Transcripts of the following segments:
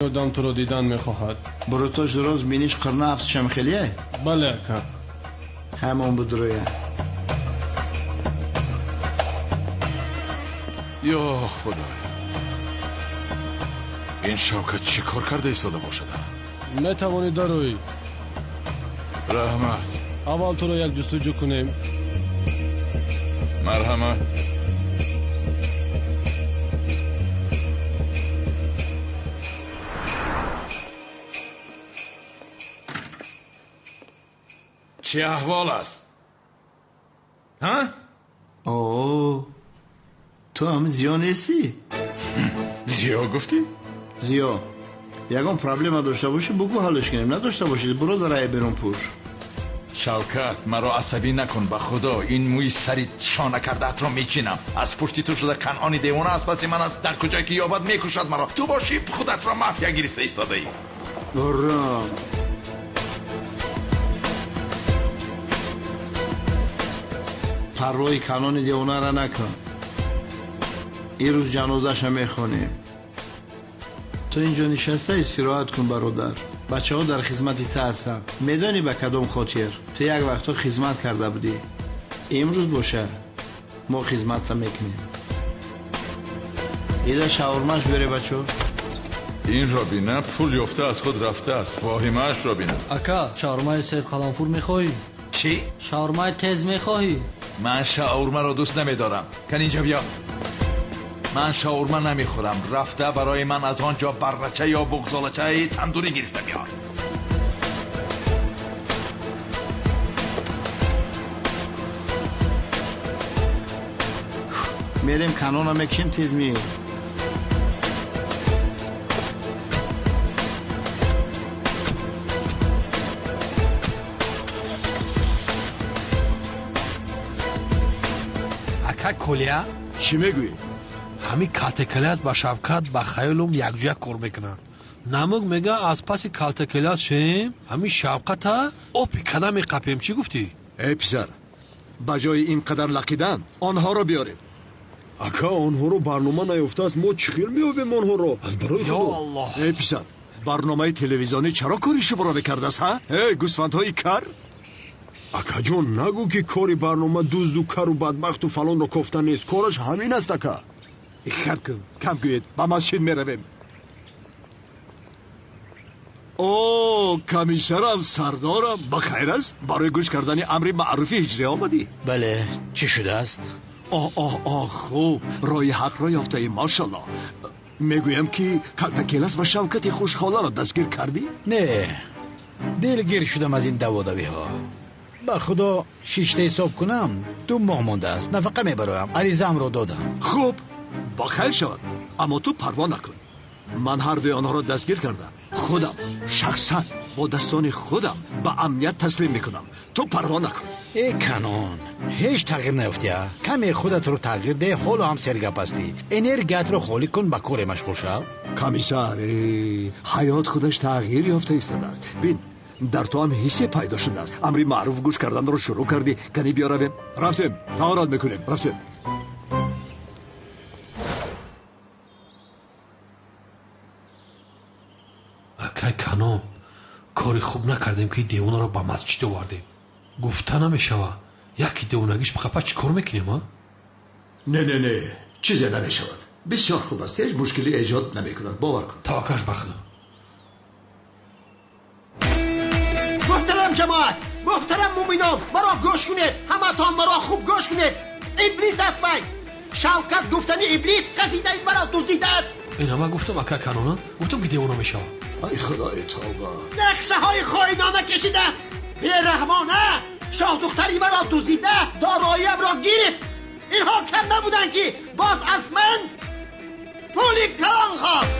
Одам туро дидан мехоҳад. Бурутош роз биниш қирна афтшам хеле? Бале, ака. Ҳамон будроя. Ё Худоё. Ин Шавкат чӣ кор карда истода бошад? Метавонӣ дароӣ. Раҳмат. Аввал туро як ҷустуҷӯ кунем. Марҳамат. Чӣ аҳвол аст? Ҳа? О, ту ҳам Зиё нестӣ? Зиё гуфтӣ? Зиё, ягон проблема дошта бошӣ, бугӯ ҳаллаш кунем. Надошта бошӣ, буро дар рай берун пӯш. Шавкат, маро асабӣ накун, ба Худо, ин мӯи сари шона кардаатро мечинам. Аз пушти ту шуда Канъони девона аз паси ман аст, дар куҷое ки ёбад мекушад маро. Ту бошӣ худатро мафия гирифта истодаӣ. Ором. Парвои Канъони девонара накун. Ин рӯз ҷанозаша мехонем. Ту инҷо нишаста истироҳат кун, бародар. Бачаҳо дар хизмати ту ҳастанд. Медонӣ ба кадом хотир? Ту як вақтҳо хизмат карда будӣ. Имрӯз боша мо хизматта мекунем. Ида шаурмаш бере, бачо. Инро бина, пул ёфта аз худ рафтааст. Воҳимаашро бина. Ака, шаурмаи серқаламфур мехоҳӣ? Чӣ? Шаурмаи тез мехоҳӣ? Ман шаурмаро дӯст намедорам. Кан инҷа биё. Ман шаурма намехӯрам. Рафта барои ман аз он ҷо баррача ё буғзолачаи тандурӣ гирифта биёр. Мерем Канъона мекушем, тез меем. Ака Колия? Чӣ мегӯӣ? Ҳамин Калтакелас ба Шавкат ба хаёлум якҷоя кор мекунанд. Намук мега аз паси Калтакелас шем, ҳамин Шавката опи када меқапем. Чӣ гуфтӣ? Эй писар, ба ҷои ин қадар лақидан онҳоро биёред. Ака, онҳоро барнома наёфтааст, мо чӣ хел меёбем онҳоро? Аз барои Худо. Ё Аллоҳ. Эй писар, барномаи телевизионӣ чаро кори шуморо мекардааст, ҳа? Эй гӯсфандҳои кар? Акаҷон, нагӯ ки кори барнома дузду кару бадбахту фалонро кофта нест. Кораш ҳамин аст, ака. Кам кун, кам гӯед, ба масҷид меравем. О, комиссарам, сардорам, ба хайр аст? Барои гӯш кардани амри маъруфи ҳиҷрӣ омадӣ? Бале, чӣ шудааст? Оҳ, оҳ, оҳ, хуб, роҳи ҳақро ёфтаӣ, машаллоҳ. Мегӯям ки Калтакелас ва Шавкати хушхоларо дастгир кардӣ? Не, дилгир шудам аз ин даводавиҳо. Ба Худо шишта ҳисоб кунам, 2 моҳ мондааст, нафақа мебароям, аризаамро додам. Хуб, ба хайр шавад, аммо ту парво накун. Ман ҳар дуи онҳоро дастгир кардам. Худам шахсан бо дастони худам ба амният таслим мекунам. Ту парво накун. Э Канъон, ҳеҷ тағйир наёфтия. Каме худатро тағйир деҳ, ҳоло ҳам сергап ҳастӣ. Энергиятро холӣ кун, ба коре машғул шав. Комиссар, ҳаёт худаш тағйир ёфта истодааст. Бин, дар ту ҳам ҳиссе пайдо шудааст. Амри маъруф гӯш карданро шурӯъ кардӣ. Кани биё равем. Рафтем, таҳорат мекунем. Рафтем. Акай Канъон, кори хуб накардем ки девонаро ба масҷид овардем. Гуфта намешава, яке девонагиш бихапа чӣ кор мекунем, а? Не, не, не, чизе намешавад. Бисёр хуб аст, ҳеҷ мушкилӣ эҷод намекунад, бовар кун. Таваккалш ба Худо. Муҳтарам ҷамоат, муҳтарам муъминон, маро гӯш кунед, ҳаматон маро хуб гӯш кунед. Иблис аст вай. Шавкат гуфтани иблис қасидаи маро дуздидааст. Ин ҳама гуфтам, ака Канъона, гуфтам ки девона мешавам. Ай Худои тавба. Нақшаҳои хоинона кашида, бераҳмона шоҳдухтари маро дуздида, дороиамро гирифт. Инҳо кам набуданд ки боз аз ман пули калон хост.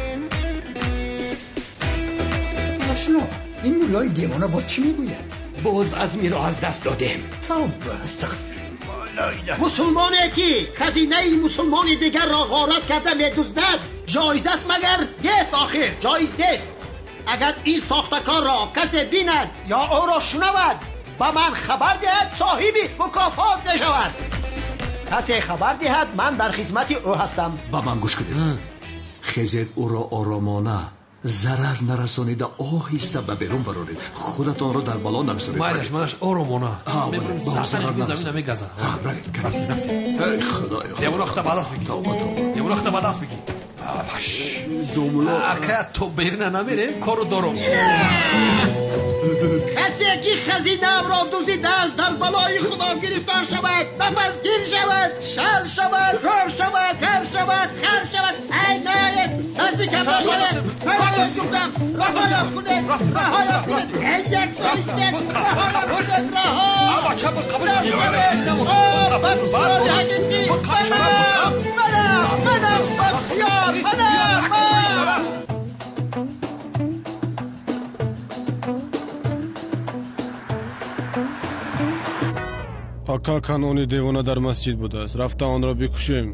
Ошно, ин муллои девона боз чӣ мегӯяд? Боз азмиро аз даст додем. Тавба, астағфируллоҳ. Мусулмоне ки хазинаи мусулмони дигарро ғорат карда медуздад, ҷоиз аст магар? Нест, охир ҷоиз нест. Агар ин сохтакорро касе бинад ё ӯро шунавад, ба ман хабар диҳад, соҳиби мукофот мешавад. Касе хабар диҳад, ман дар хизмати ӯ ҳастам. Ба ман гӯш кунед. Хезед ӯро оромона Зарар нарасонида оҳиста ба берун бароред. Худатонро дар бало нагузоред. Майлаш, майлаш, оромона. Замина мегаза. Эй худоё. Девона худа ба даст бигир. Тавба, тавба. Девона худа ба даст бигир. Домулло. Ака то берина намерем, кору дорум. Касе ки хазинаамро дуздидааст дар балои худо гирифтор шавад, нафасгир шавад, шал шавад, кор шавад, кар шавад, хар шавад. Ай наед, наздикам нашавед. Раҳоям гуфтам, раҳоям кунед, раҳоям кунед. Эй як соистед, раҳоям кунед, раҳо. Бахтиёри ҳақиқӣ, манам, манам, манам, Бахтиёр, манам, манам. Ака Канони девона дар масҷид будааст. Рафта онро бикушем.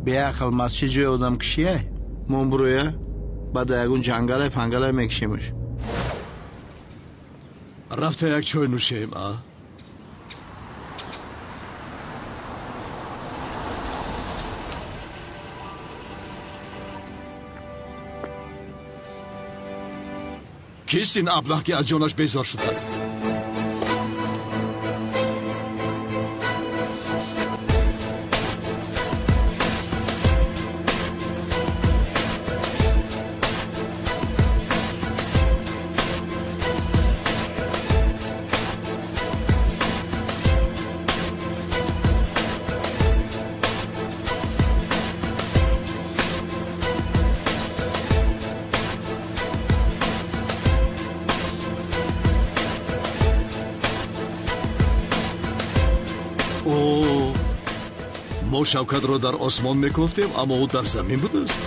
Беақл, масҷид ҷои одамкушие? Мон буроя, баъд ягон ҷангалай пангалай мекушемаш. Рафта як чой нӯшем, а? Кист ин аблаҳ ки аз ҷонаш безор шудааст? Мо Шавкатро дар осмон мекофтем, аммо ӯ дар замин будааст.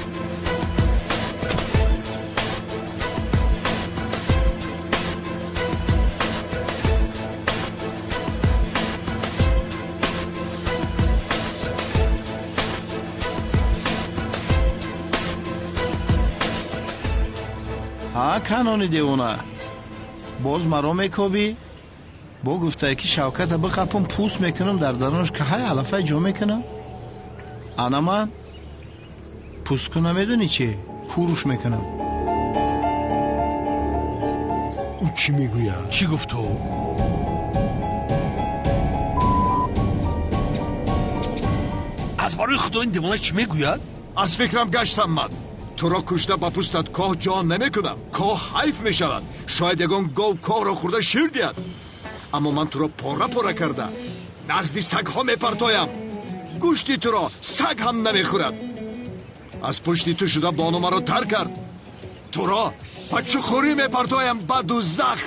Ҳа, Канони девона, боз маро мекобӣ? Бо гуфтае ки Шавката биқапум, пӯст мекунам, дар дарунаш каҳай алафай ҷо мекунам. Ана ман пӯст кунам, медонӣ чи? Куруш мекунам. Ӯ чӣ мегӯяд? Чӣ гуфт ӯ? Аз барои худо ин девона чӣ мегӯяд? Аз фикрам гаштам ман. Туро кушта ба пӯстат коҳ ҷо намекунам. Коҳ ҳайф мешавад. Шояд ягон гов коҳро хӯрда шир диҳад. Аммо ман туро пора пора карда назди сагҳо мепартоям. Гӯшти туро саг ҳам намехӯрад. Аз пушти ту шуда бону маро тар кард. Туро ба чухурӣ мепартоям, ба дузах.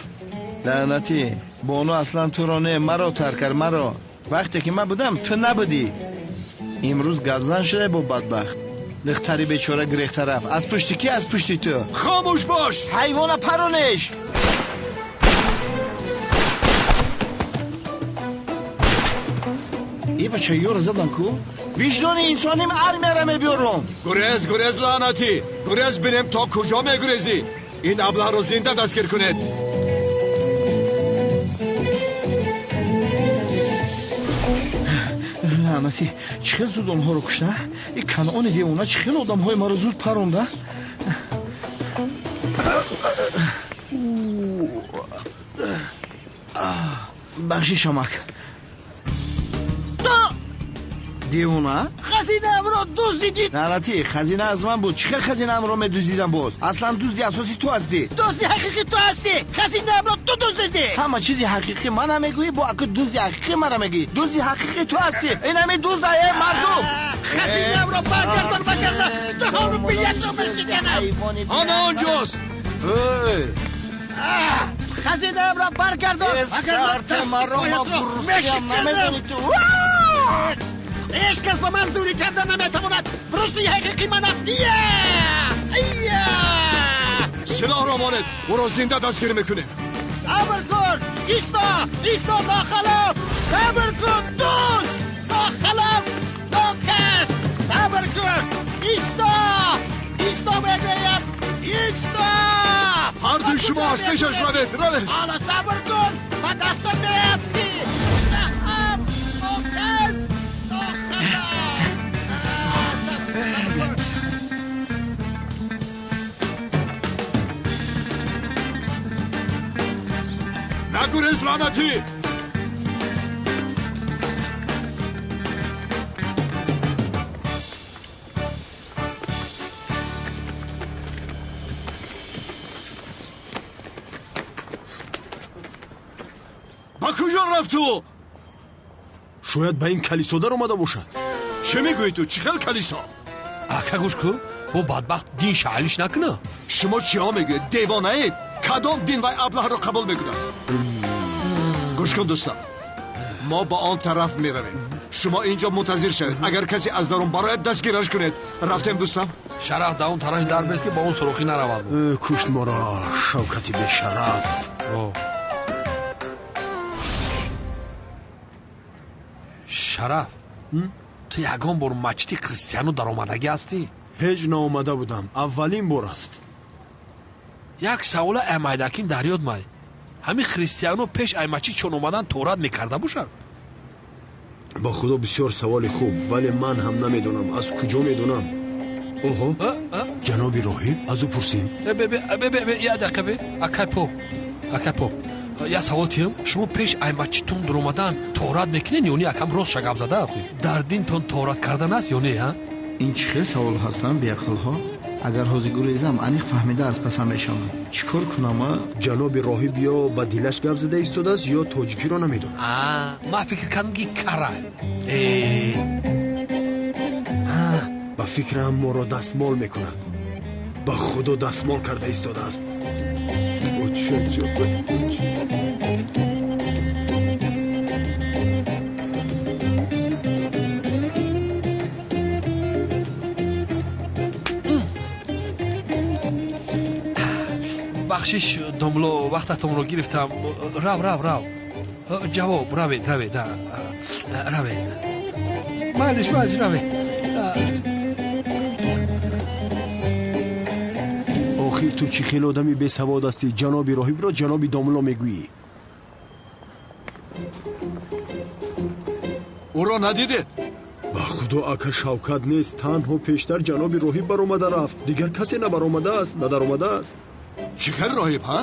Лаънатӣ, бону аслан туро не, маро тар кард, маро. Вақте ки ман будам, ту набудӣ. Имрӯз гапзан шуда бо бадбахт. Духтари бечора гирехта рафт. Аз пушти ки? Аз пушти ту. Хомӯш бош! Ҳайвона паронеш! Е бача, ёро задам ку? Виҷдони инсоним армияра мебиёрам. Гурез, гурез, лаънатӣ! Гурез, бинем то куҷо мегурезӣ. Ин аблаҳро зинда дастгир кунед. Лаънатӣ, чӣ хел зуд онҳоро кушта? Ин Канони девона чӣ хел одамҳои маро зуд паронда? Бахшиш, амак. Девона? Хазинаамро дуздидӣ. Лаънатӣ, хазина аз ман буд. Чӣ хел хазинаамро медуздидам боз? Аслан дузди асосӣ ту ҳастӣ. Дузди ҳақиқӣ ту ҳастӣ. Хазинаамро ту дуздидӣ. Ҳама чизи ҳақиқӣ мана мегӯӣ, бо аку дузди ҳақиқӣ мара мегӯӣ. Дузди ҳақиқӣ ту ҳастӣ. Ин ҳамин дузда, э мардум. Хазинаамро баргардон, вагарна ҷаҳону биятро мешиканам. Ана онҷост. Хазинаамро баргардон, вагарна дасти мешиканам. Ҳеҷ кас ба ман зӯрӣ карда наметавонад. Русти ҳақиқӣ манам. Силоҳро монед, ӯро зинда дастгир мекунем. Сабр кун, исто, исто, нохалаф. Сабр кун, дӯст, нохалаф, нокас. Сабр кун, исто, исто мегӯям, исто. Ҳар дуи шумо аз пешаш равед, равед. Ҳоло сабр кун, ба дастам меафтӣ. Наҳам, нокас. Нагурез лаънатӣ! Ба куҷо рафт ту? Шояд ба ин калисо даромада бошад. Чӣ мегӯӣ ту? Чӣ хел калисо? Ака гӯш кун, бо бадбахт дин шаълиш накуна. Шумо чиҳо мегӯед? Девонаед? Кадом дин вай аблаҳро қабул мекунад? Гӯш кун дӯстам, мо ба он тараф меравем. Шумо инҷо мунтазир шавед. Агар касе аз дарун барояд, дастгираш кунед. Рафтем дӯстам. Шараф да он тараф дар бест, ки ба он сурохӣ наравад. Кушт моро Шавкати бешараф. Шараф, ту ягон бор мачиди христиану даромадагӣ ҳастӣ? Ҳеҷ наомада будам, аввалин бор аст. Як савола аймайдаким дар ёд май. Ҳамин христиано пеш ай мачид чон омадан торат мекарда бошад? Ба худо бисёр саволи хуб, вале ман ҳам намедонам, аз куҷо медонам. Оҳо, ҷаноби роҳиб, аз ӯ пурсем. Як дақиқа бе, акай поп, акай поп. Як савол тиҳам, шумо пеш ай мачидтон дуромадан торат мекунед ё не? Акам рост шагап зада охи. Дар динтон торат кардан аст ё не, ҳа? Ин чӣ хел савол ҳастанд, беақлҳо? Агар ҳозир гурезам, аниқ фаҳмида аз пасам мешавам. Чӣ кор кунам, а? Ҷаноби роҳиб ё ба дилаш гап зада истодааст, ё тоҷикиро намедонад. Ман фикр кардам, ки кара. Ба фикрам моро дастмол мекунад. Ба худо дастмол карда истодааст. Бахшиш домло, вақтатонро гирифтам. Рав, рав, рав. Ҷавоб, равед, равед, равед. Майлиш, майлиш, равед. Охир ту чӣ хел одами бесавод ҳастӣ? Ҷаноби роҳибро ҷаноби домло мегӯӣ. Ӯро надидед? Ба худо ака Шавкат нест. Танҳо пештар ҷаноби роҳиб баромада рафт. Дигар касе набаромадааст, надаромадааст. Чӣ хел роҳиб, ҳа?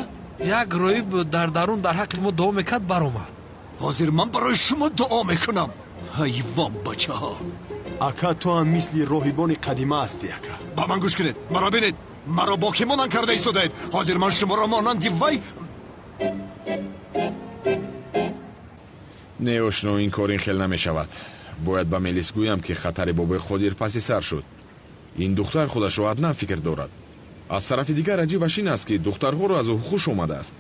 Як роҳиб дар дарун дар ҳаққи мо дуо мекард, баромад. Ҳозир ман барои шумо дуо мекунам. Ҳайвон бачаҳо. Ака, ту ҳам мисли роҳибони қадима ҳастӣ, ака. Ба ман гӯш кунед, маро бинед. Маро бо кӣ монанд карда истодаед? Ҳозир ман шуморо монанди вай. Не, ошно, ин кор ин хел намешавад. Бояд ба Мелис гӯям, ки хатари бобои Қодир паси сар шуд. Ин духтар худашро Аднан фикр дорад. Аз тарафи дигар аҷибаш ин аст, ки духтарҳоро аз ӯ хуш омадааст.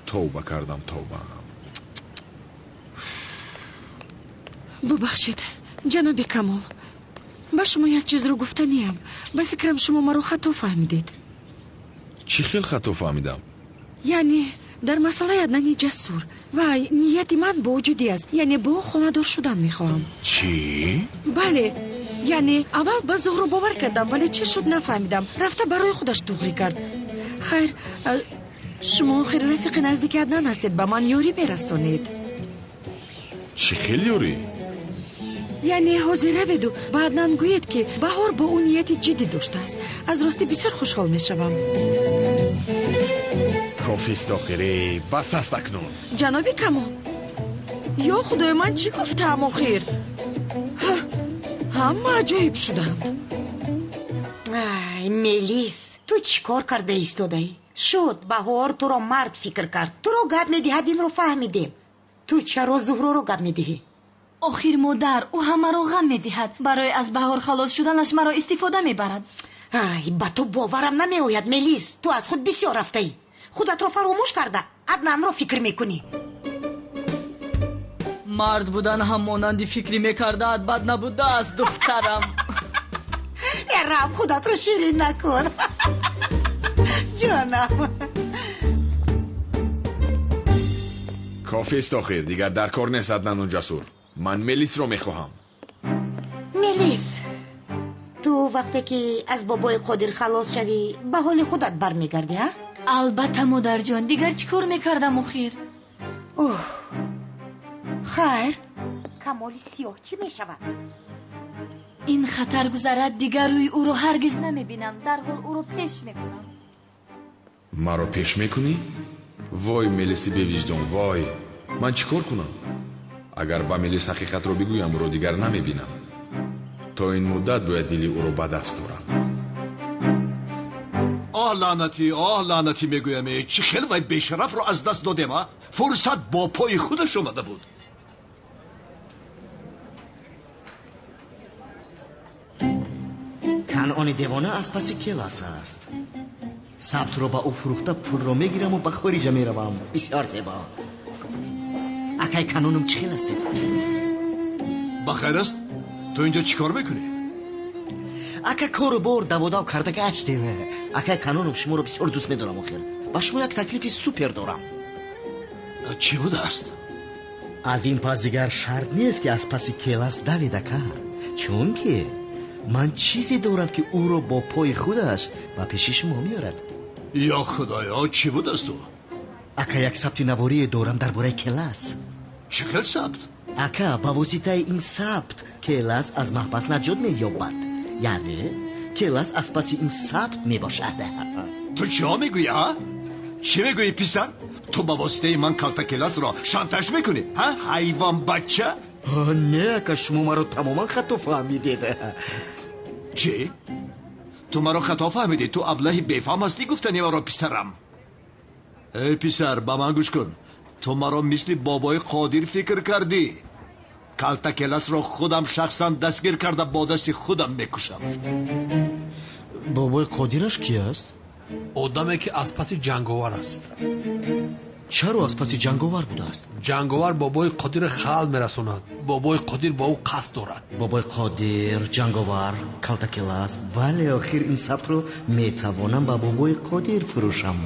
Тавба кардам, тавба. Бубахшед, ҷаноби Камол, ба шумо як чизро гуфтаниям. Ба фикрам, шумо маро хато фаҳмидед. Чӣ хел хато фаҳмидам? Яъне дар масъалаи Аднани Ҷасур. Вай, нияти ман бо ӯ ҷиддӣ аст, яъне бо ӯ хонадор шудан мехоҳам. Чӣ? Бале, яъне аввал ба Зуҳро бовар кардам, вале чӣ шуд нафаҳмидам. Рафта барои худаш туғрӣ кард. Хайр, шумо охир рафиқи наздики Аднан ҳастед, ба ман ёрӣ мерасонед. Чӣ хел ёрӣ? Яъне ҳозир раведу ба Аднан гӯед, ки Баҳор бо ӯ нияти ҷиддӣ доштааст. Аз ростӣ бисёр хушҳол мешавам. Кофист охирӣ, бас аст акнун. Ҷаноби Камол, ё худои ман, чӣ гуфтаам охир? Ҳама аҷоиб шуданд. Ай, Мелис, ту чӣ кор карда истодаӣ? Шуд, Баҳор туро мард фикр кард. Туро гап медиҳад, инро фаҳмидем. Ту чаро Зуҳроро гап медиҳӣ? Охир модар, ӯ ҳамаро ғам медиҳад. Барои аз Баҳор халос шуданаш маро истифода мебарад. Ай, ба ту боварам намеояд, Мелис. Ту аз худ бисёр рафтаӣ. Худатро фаромӯш карда, Аднанро фикр мекунӣ. Мард будан ҳам монанди фикрӣ мекардаат бад набудааст, духтарам. Э, рав, худатро ширин накун. Ҷонам. Кофист охир, дигар дар кор нест Аднану Ҷасур. Ман Мелисро мехоҳам. Мелис, ту вақте ки аз бобои Қодир халос шавӣ, ба ҳоли худат бармегардӣ, а? Албатта, модарҷон, дигар чӣ кор мекардам охир? Оҳ, хайр, Камоли сиёҳ чӣ мешавад? Ин хатар гузарад, дигар рӯи ӯро ҳаргиз намебинам. Дарҳол ӯро пеш мекунам. Маро пеш мекунӣ? Вой Мелиси бевиҷдон, вой! Ман чӣ кор кунам? Агар ба Мелис ҳақиқатро бигӯям, ӯро дигар намебинам. То ин муддат бояд дили ӯро ба даст орам. Оҳ лаънатӣ, оҳ лаънатӣ мегӯям, чӣ хел вай бешарафро аз даст додем, а? Фурсат бо пои худаш омада буд. Канъони девона аз паси Келас аст. Сабтро ба ӯ фурӯхта пулро мегираму ба хориҷа меравам. Бисёр зебо. Акай Канонум чӣ хел ҳастед? Ба хайр аст? Ту инҷо чӣ кор мекунӣ? Ака, кору бор даводав карда гаштем. Акай Канонум, шуморо бисёр дӯст медорам. Охир ба шумо як таклифи супер дорам. Чӣ будааст? Аз ин пас дигар шарт нест, ки аз паси Келас давед, ака, чунки ман чизе дорам, ки ӯро бо пои худаш ба пеши шумо меорад. Ё худоё, чӣ будааст ӯ? Ака, як сабти наворие дорам дар бораи Келас. Чӣ хел сабт? Ака, ба воситаи ин сабт Келас аз маҳбас наҷот меёбад. Яъне Келас аз паси ин сабт мебошад. Ту чиҳо мегӯӣ, а? Чӣ мегӯӣ, писар? Ту ба воситаи ман калта Келасро шантаж мекунӣ, ҳа, ҳайвон бача? Не, ака, шумо маро тамоман хато фаҳмидед. Чӣ? Ту маро хато фаҳмидӣ? Ту аблаҳи бефаҳм ҳастӣ, гуфтани маро писарам. Эй писар, ба ман гӯш кун. Ту маро мисли бобои Қодир фикр кардӣ. Калта Келасро худам шахсан дастгир карда бо дасти худам мекушам. Бобои Қодираш ки аст? Одаме ки аз паси ҷанговар аст. Чаро аз паси ҷанговар будааст? Ҷанговар бобои Қодир халал мерасонад. Бобои Қодир ба ӯ қасд дорад. Бобои Қодир, ҷанговар, калта Келас. Бале, охир ин сабтро метавонам ба бобои Қодир фурӯшам.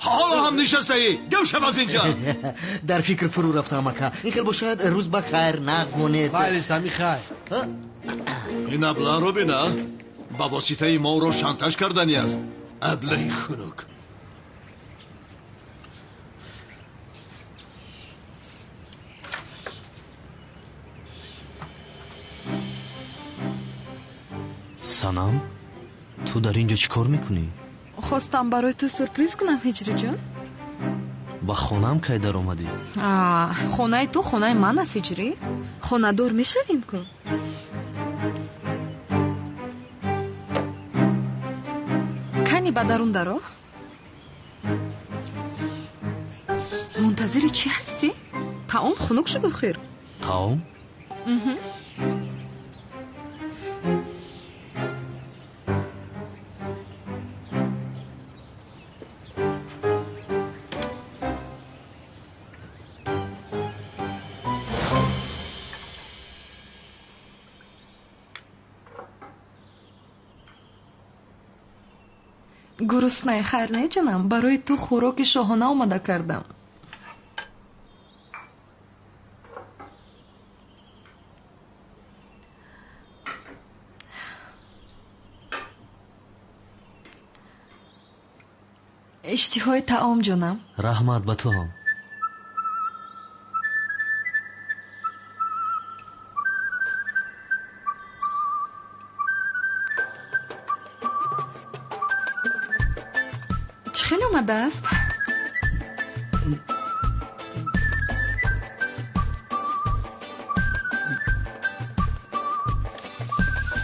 Ҳоло ҳам нишастаӣ? Гав шав аз инҷа. Дар фикр фурӯ рафтам, ака. Ин хел бошад, рӯз ба хайр, нағз монед. Майли, сами хайр. Ин аблаҳро бина, ба воситаи мо ӯро шантаж кардани аст. Аблаҳи хунук. Санам, ту дар инҷо чӣ кор мекунӣ? Хостам барои ту сюрприз кунам, Ҳиҷриҷон. Ба хонаам кай даромадӣ? Хонаи ту хонаи ман аст, Ҳиҷрӣ. Хонадор мешавем ку. Кани ба дарун даро? Мунтазири чӣ ҳастӣ? Таом хунук шуд охир. Таом? Гуруснаи, хайр не, ҷонам, барои ту хӯроки шоҳона омода кардам. Иштиҳои таом, ҷонам. Раҳмат ба ту ҳам. Чӣ хел омадааст?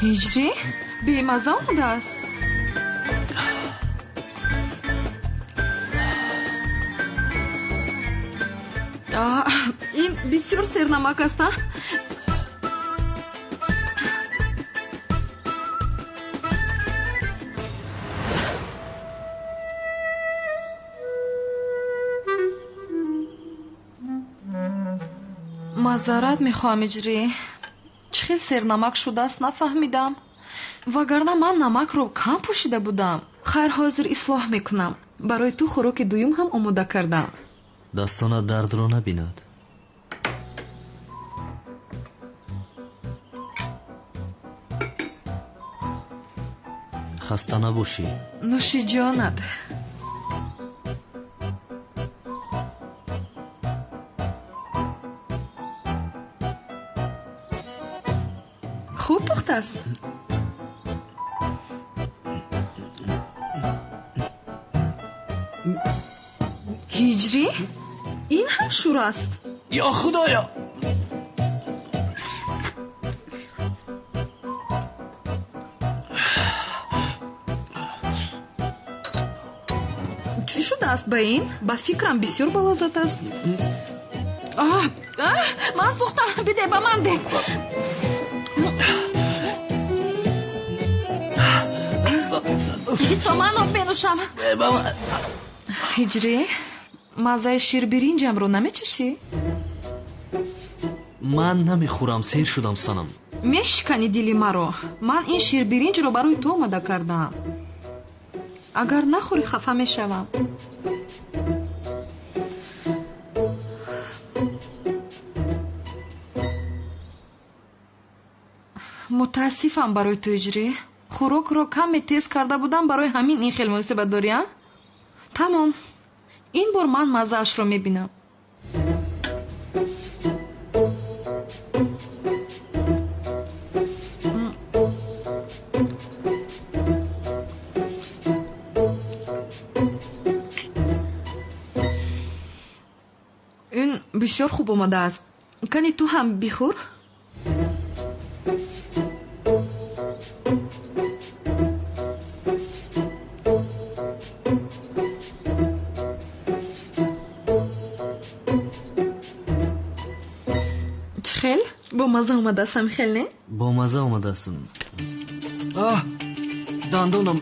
Ҳиҷрӣ, бемаза омадааст. Ин бисёр сернамак аст, а? Маъзарат мехоҳам, Иҷрӣ. Чӣ хел сернамак шудааст, нафаҳмидам. Вагарна ман намакро кам пӯшида будам. Хайр, ҳозир ислоҳ мекунам. Барои ту хӯроки дуюм ҳам омода кардам. Дастонат дардро набинад. Хаста набошӣ. Нӯши ҷонат. Хуб пухтааст. Ҳиҷрӣ? Ин ҳам шур аст. Ё Худоё! Чӣ шудааст ба ин? Ба фикрам бисёр балаззат аст. Ман сӯхтам, биде ба ман де. Бисо, ман об менӯшам. Ҳиҷрӣ, маззаи ширбиринҷамро намечашӣ? Ман намехӯрам, сер шудам, санам. Мешикани дили маро. Ман ин ширбиринҷро барои ту омода кардаам. Агар нахӯрӣ, хафа мешавам. Мутаассифам барои ту, Ҳиҷрӣ. Хӯрокро каме тез карда будам, барои ҳамин ин хел муносибат дорӣ, а? Тамом. Ин бор ман маззаашро мебинам. Ин бисёр хуб омадааст. Кани ту ҳам бихӯр. Чӣ хел? Бо мазза омадааст, ҳам хел, не? Бо мазза омадааст. Аҳ, дандонам.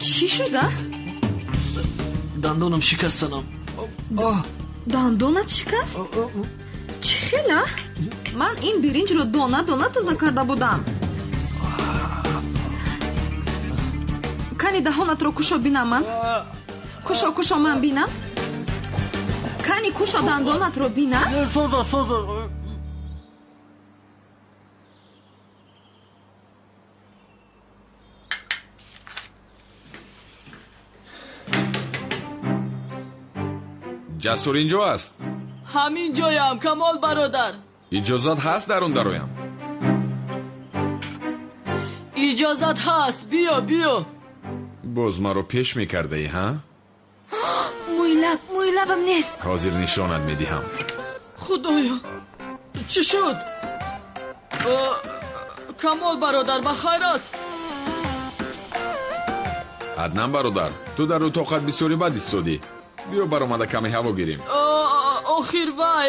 Чӣ шуда? Дандонам шикаст, санам. Аҳ! Дандонат шикаст? Чӣ хел, а? Ман ин биринҷро дона дона тоза карда будам. Кани даҳонатро кушо бинам ман. Кушо, кушо ман бинам. Кани кушо дандонатро бинам. Соза, соза. Ҷасур инҷо аст? Ҳамин ҷоям, Камол бародар. Иҷозат ҳаст дар он дароям? Иҷозат ҳаст, биё, биё. Боз маро пеш мекардаӣ, ҳа? Мӯйлаб, мӯйлабам нест. Ҳозир нишонат медиҳам. Худоё, чӣ шуд? Камол бародар, ба хайр аст? Аднан бародар, ту дар утоқат бисёри бад истодӣ. Биё баромада каме ҳаво гирем. Охир вай,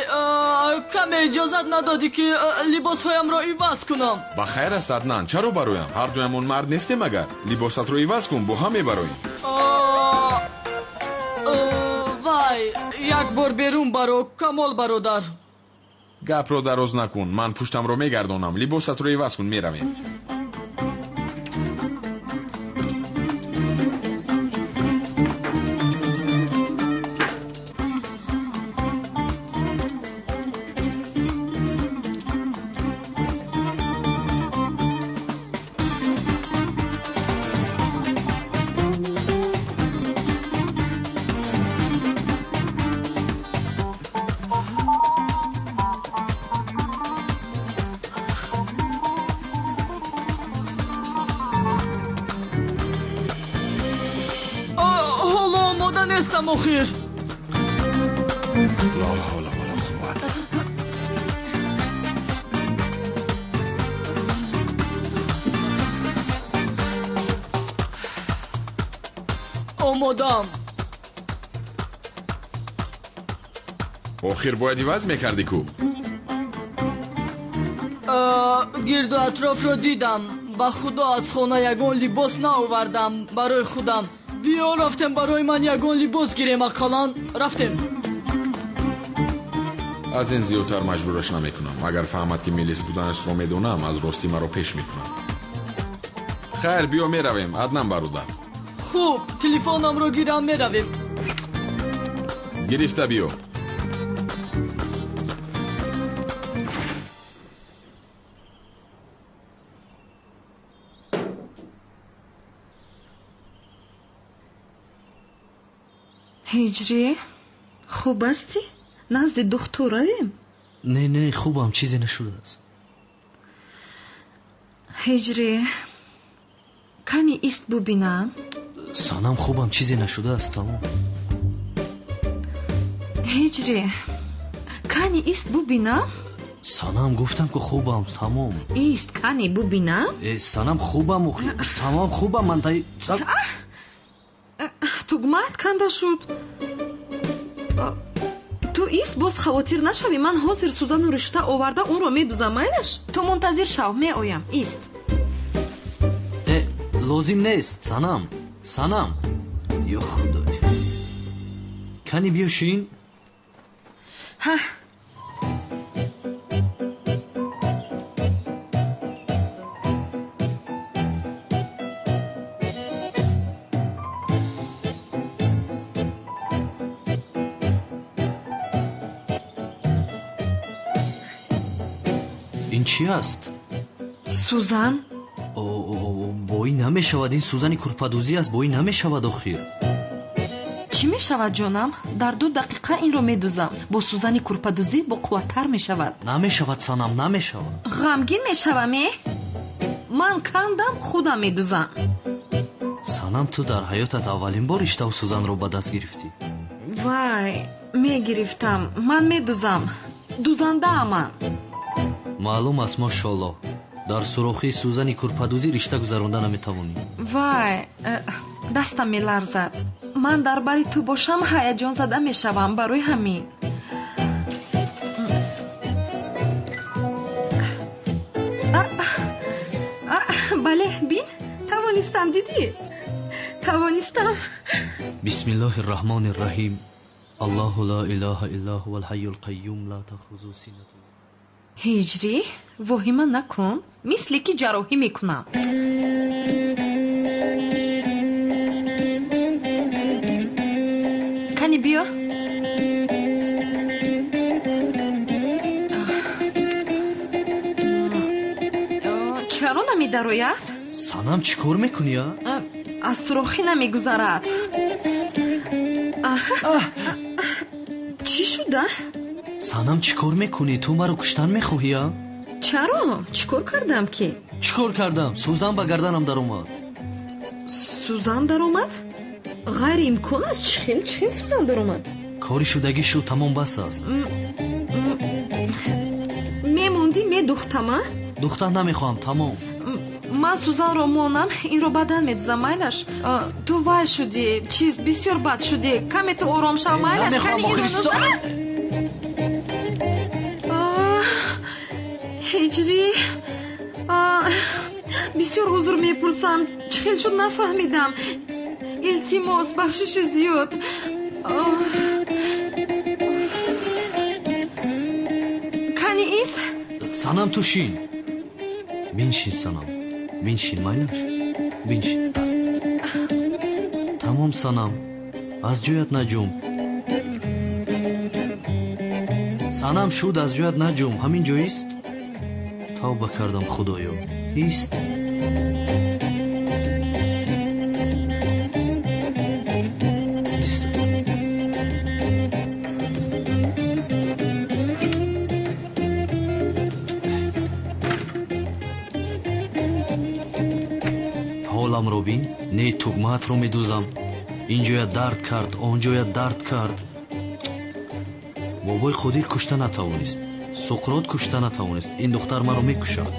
каме иҷозат надодӣ, ки либосҳоямро иваз кунам. Ба хайр аст, Аднан, чаро бароям? Ҳардуямон мард нестем агар. Либосатро иваз кун, бо ҳам мебароем. Вай, як бор берун баро, Камол бародар. Гапро дароз накун, ман пуштамро мегардонам. Либосатро иваз кун, меравем. Охир. Ла ҳавла ва ла қуввата. Омодам. Охир бояд иваз мекардӣ ку? Гирду атрофро дидам. Ба худо аз хона ягон либос наовардам барои худам. Биё рафтем барои ман ягон либос гирем, ақаллан рафтем. Аз ин зиёдтар маҷбураш намекунам. Агар фаҳмад, ки милис буданашро медонам, аз ростӣ маро пеш мекунад. Хайр, биё меравем, Аднан бародар. Хуб, телефонамро гирам, меравем. Гирифта биё. Ҳиҷрӣ, хуб ҳастӣ? Назди духтур равем? Не, не, хубам, чизе нашудааст. Ҳиҷрӣ, кани ист бубинам. Санам, хубам, чизе нашудааст, тамом. Ҳиҷрӣ, кани ист бубинам? Санам, гуфтам ки хубам, тамом. Ист, кани бубинам? Санам, хубам, тамом, хубам, ман тай. Тугмаат канда шуд. Ту ист, боз хавотир нашавӣ, ман ҳозир сӯзану ришта оварда онро медузам, майлаш? Ту мунтазир шав, меоям, ист. Лозим нест, Санам, Санам. Ё Худой. Кани биё шин. Ҳа. Ин чӣ аст? Сӯзан. Бо ин намешавад, ин сӯзани курпадӯзӣ аст, бо ин намешавад охир. Чӣ мешавад, ҷонам? Дар 2 дақиқа инро медузам. Бо сӯзани курпадӯзӣ боқувваттар мешавад. Намешавад, Санам, намешавад. Ғамгин мешавам, э? Ман кандам, худам медузам. Санам, ту дар ҳаётат аввалин бор риштаву сӯзанро ба даст гирифтӣ. Вай, мегирифтам. Ман медузам. Дузандаам ман. Маълум аст, мошоаллоҳ. Дар сурохии сӯзани курпадӯзӣ ришта гузаронда наметавонӣ. Вай, дастам меларзад. Ман дар бари ту бошам ҳаяҷонзада мешавам барои ҳамин. Бале, бин, тавонистам, дидӣ? Тавонистам. Бисмиллоҳи рраҳмони рраҳим. Аллоҳу ла илоҳа илла ҳувал ҳайюл қайюм ла таъхузуҳу синатун. Ҳиҷрӣ, воҳима накун, мисле ки ҷарроҳӣ мекунам. Кани биё. Чаро намедарояд? Санам, чӣ кор мекунӣ, а? Аз сурохӣ намегузарад. Чӣ шуда? Санам, чӣ кор мекунӣ? Ту маро куштан мехоҳӣ, а? Чаро? Чӣ кор кардам ки? Чӣ кор кардам? Сӯзан ба гарданам даромад. Сӯзан даромад? Ғайриимкон аст. Чӣ хел, чӣ хел сӯзан даромад? Кори шудагӣ шуд, тамом, бас аст. Мемондӣ, медухтам, а? Духтан намехоҳам, тамом. Ман сӯзанро монам, инро баъдан медузам, майлаш? Ту вай шудӣ, чиз бисёр бад шудӣ. Каме ту ором шав, майлаш? Намехоҳам, охири. Ҳиҷрӣ, бисёр узр мепурсам. Чӣ хел шуд нафаҳмидам. Илтимос, бахшиши зиёд. Кани ист? Санам, ту шин. Биншин, Санам, биншин, майлаш? Биншин. Тамом, Санам, аз ҷоят наҷум. Санам, шуд, аз ҷоят наҷум. Ҳамин ҷо ист. Тавба кардам, Худоё. Ист. Ист. Ҳоламро бин, не тугмаатро медузам. Ин ҷоя дард кард, он ҷоя дард кард. Бобои Қодир кушта натавонист. Суқрот кушта натавонист. Ин духтар маро мекушад.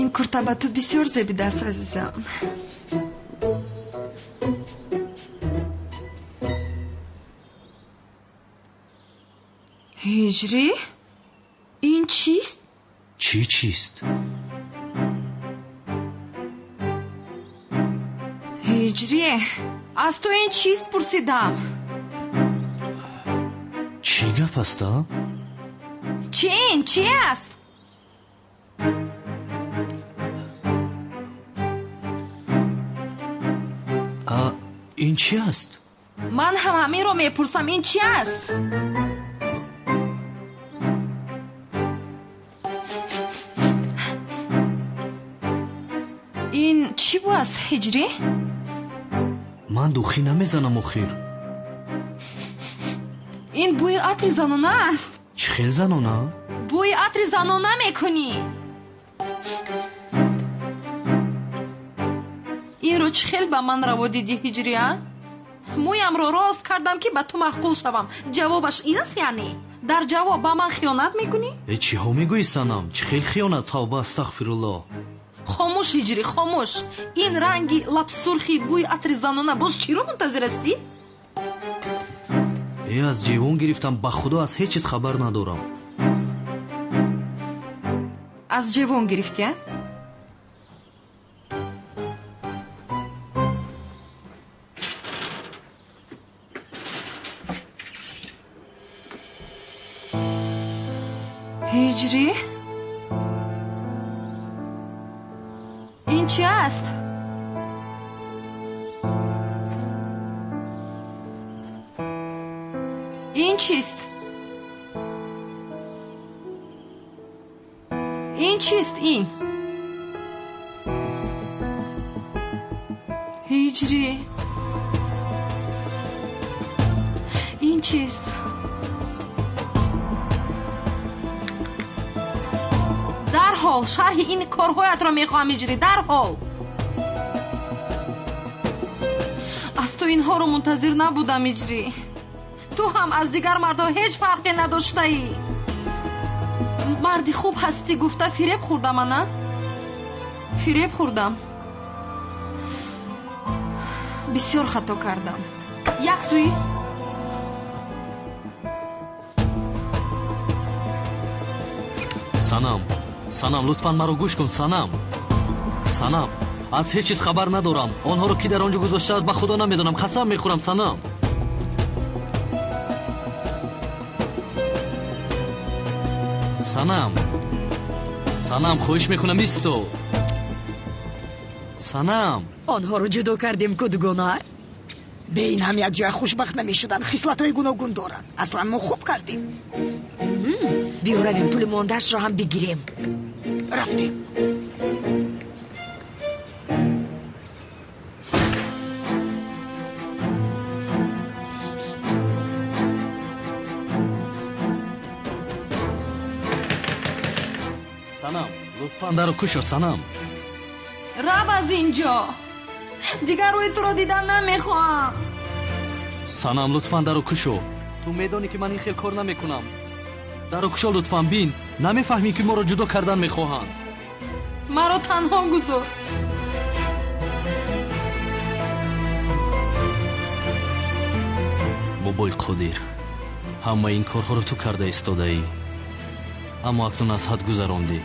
Ин курта ба ту бисёр зебидааст, азизам. Ҳиҷрӣ, ин чист? Чӣ чист? Ҳиҷрӣ, аз ту ин чист пурсидам. Чӣ гап аст, а? Чӣ ин чӣ аст? Ин чӣ аст? Ман ҳам ҳаминро мепурсам, ин чӣ аст? Ин чӣ бу аст, Ҳиҷрӣ? Ман духӣ намезанам охир. Ин бӯи атри занона аст. Чӣ хел занона? Бӯи атри занона мекунӣ. Инро чӣ хел ба ман раво дидӣ, Ҳиҷрӣ, а? Мӯямро рост кардам, ки ба ту маъқул шавам. Ҷавобаш ин аст, яъне? Дар ҷавоб ба ман хиёнат мекунӣ? Э, чиҳо мегӯӣ, Санам? Чӣ хел хиёнат? Тавба, астағфируллоҳ. Хомӯш, Ҳиҷрӣ, хомӯш. Ин ранги лабсурхи, бӯи атри занона, боз чиро мунтазир ҳастӣ? Э, аз ҷевон гирифтам, ба худо аз ҳеҷ чиз хабар надорам. Аз ҷевон гирифтӣ, а? Ҳиҷрӣ? Ин чи аст? Ин чист? Ин чист ин? Ҳиҷрӣ? Ин чист? Дарҳол шарҳи ин корҳоятро мехоҳам, Ҳиҷрӣ, дарҳол. Аз ту инҳоро мунтазир набудам, Ҳиҷрӣ. Ту ҳам аз дигар мардҳо ҳеҷ фарқе надоштаӣ. Марди хуб ҳастӣ гуфта фиреб хӯрдам, ана? Фиреб хӯрдам. Бисёр хато кардам. Як суист. Санам, Санам, лутфан маро гӯш кун, Санам. Санам, аз ҳеҷ чиз хабар надорам. Онҳоро ки дар он ҷо гузоштааст, ба худо намедонам. Қасам мехӯрам, Санам. Санам, Санам, хоҳиш мекунам, исто. Санам. Онҳоро ҷудо кардем ку, дугона? Бе ин ҳам якҷоя хушбахт намешуданд. Хислатҳои гуногун доранд. Аслан мо хуб кардем. Биё равем, пули мондаашро ҳам бигирем. Рафтем. Санам, лутфан даро кушо, Санам. Рав аз инҷо. Дигар рӯи туро дидан намехоҳам. Санам, лутфан даро кушо. Ту медонӣ, ки ман ин хел кор намекунам. Даро кушо, лутфан, бин. Намефаҳмӣ, ки моро ҷудо кардан мехоҳанд? Маро танҳо гузор. Бобои Қодир, ҳамаи ин корҳоро ту карда истодаӣ, аммо акнун аз ҳад гузарондӣ.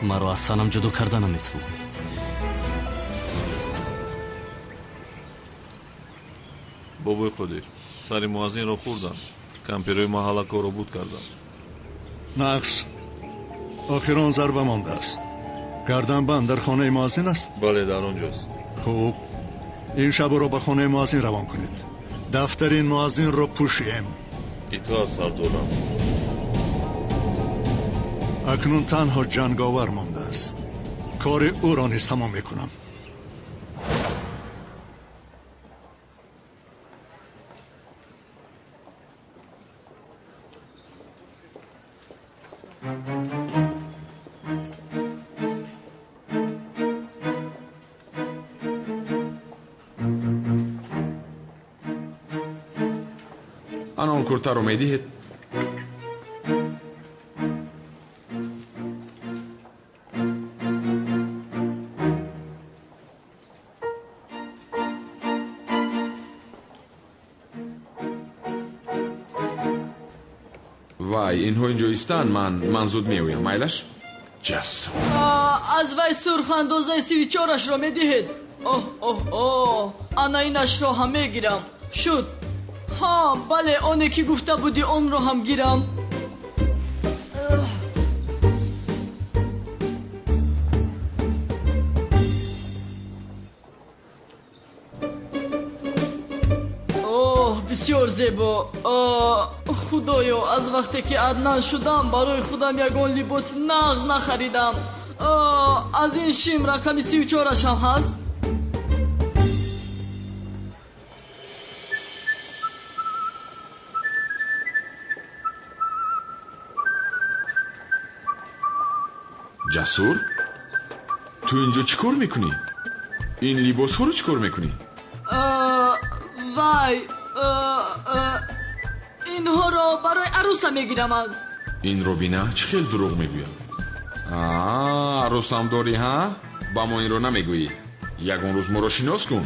Маро аз Санам ҷудо карда наметавонӣ. Бобои Қодир, сари муаззинро хӯрдам. Кампирои маҳалла корро буд кардам. Нақс, охирон зарба мондааст. Гарданбанд дар хонаи муаззин аст? Бале, дар он ҷост. Хуб, ин шаб ӯро ба хонаи муаззин равон кунед. Дафтари ин муаззинро пӯшем. Итоат, сардорам. Акнун танҳо ҷанговар мондааст. Кори ӯро низ тамом мекунам. Ана он куртаро медиҳед? Вай, инҳо инҷо истанд, ман зуд меоям, майлаш? Ҷассур. Аз вай сурх андозаи 34-ашро медиҳед? Оҳ, оҳ, оҳ, ана инашро ҳам мегирам. Шуд. Ҳа, бале, оне ки гуфта будӣ, онро ҳам гирам. Оҳ, бисёр зебо. Худоё, аз вақте ки Аднан шудам, барои худам ягон либоси нағз нахаридам. Аз ин шим рақами 34-аш ҳам ҳаст? Ҷасур, ту инҷо чӣ кор мекунӣ? Ин либосҳоро чӣ кор мекунӣ? Вай, инҳоро барои арӯса мегирам. Инро бина, чӣ хел дурӯғ мегӯяд. Арӯсам дорӣ, ҳа? Ба мо инро намегӯӣ. Ягон рӯз моро шинос кун.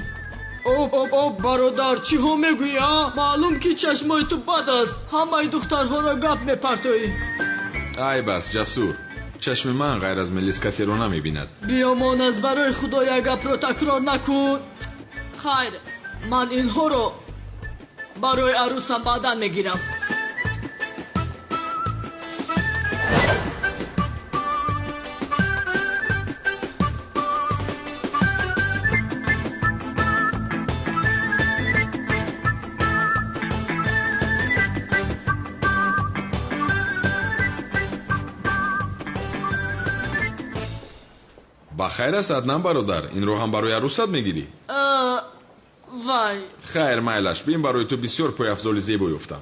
Об, об, об, бародар, чиҳо мегӯӣ, а? Маълум ки чашмои ту бад аст. Ҳамаи духтарҳоро гап мепартоӣ. Ай бас, Ҷасур. Чашми ман ғайр аз Мелис касеро намебинад. Биёмон, аз барои Худо як гапро такрор накун. Хайр, ман инҳоро барои арӯсам баъдан мегирам. Ба хайр аст, Аднан бародар, инро ҳам барои арӯсат мегирӣ? Вай. Хайр, майлаш, бин барои ту бисёр пойафзоли зебо ёфтам.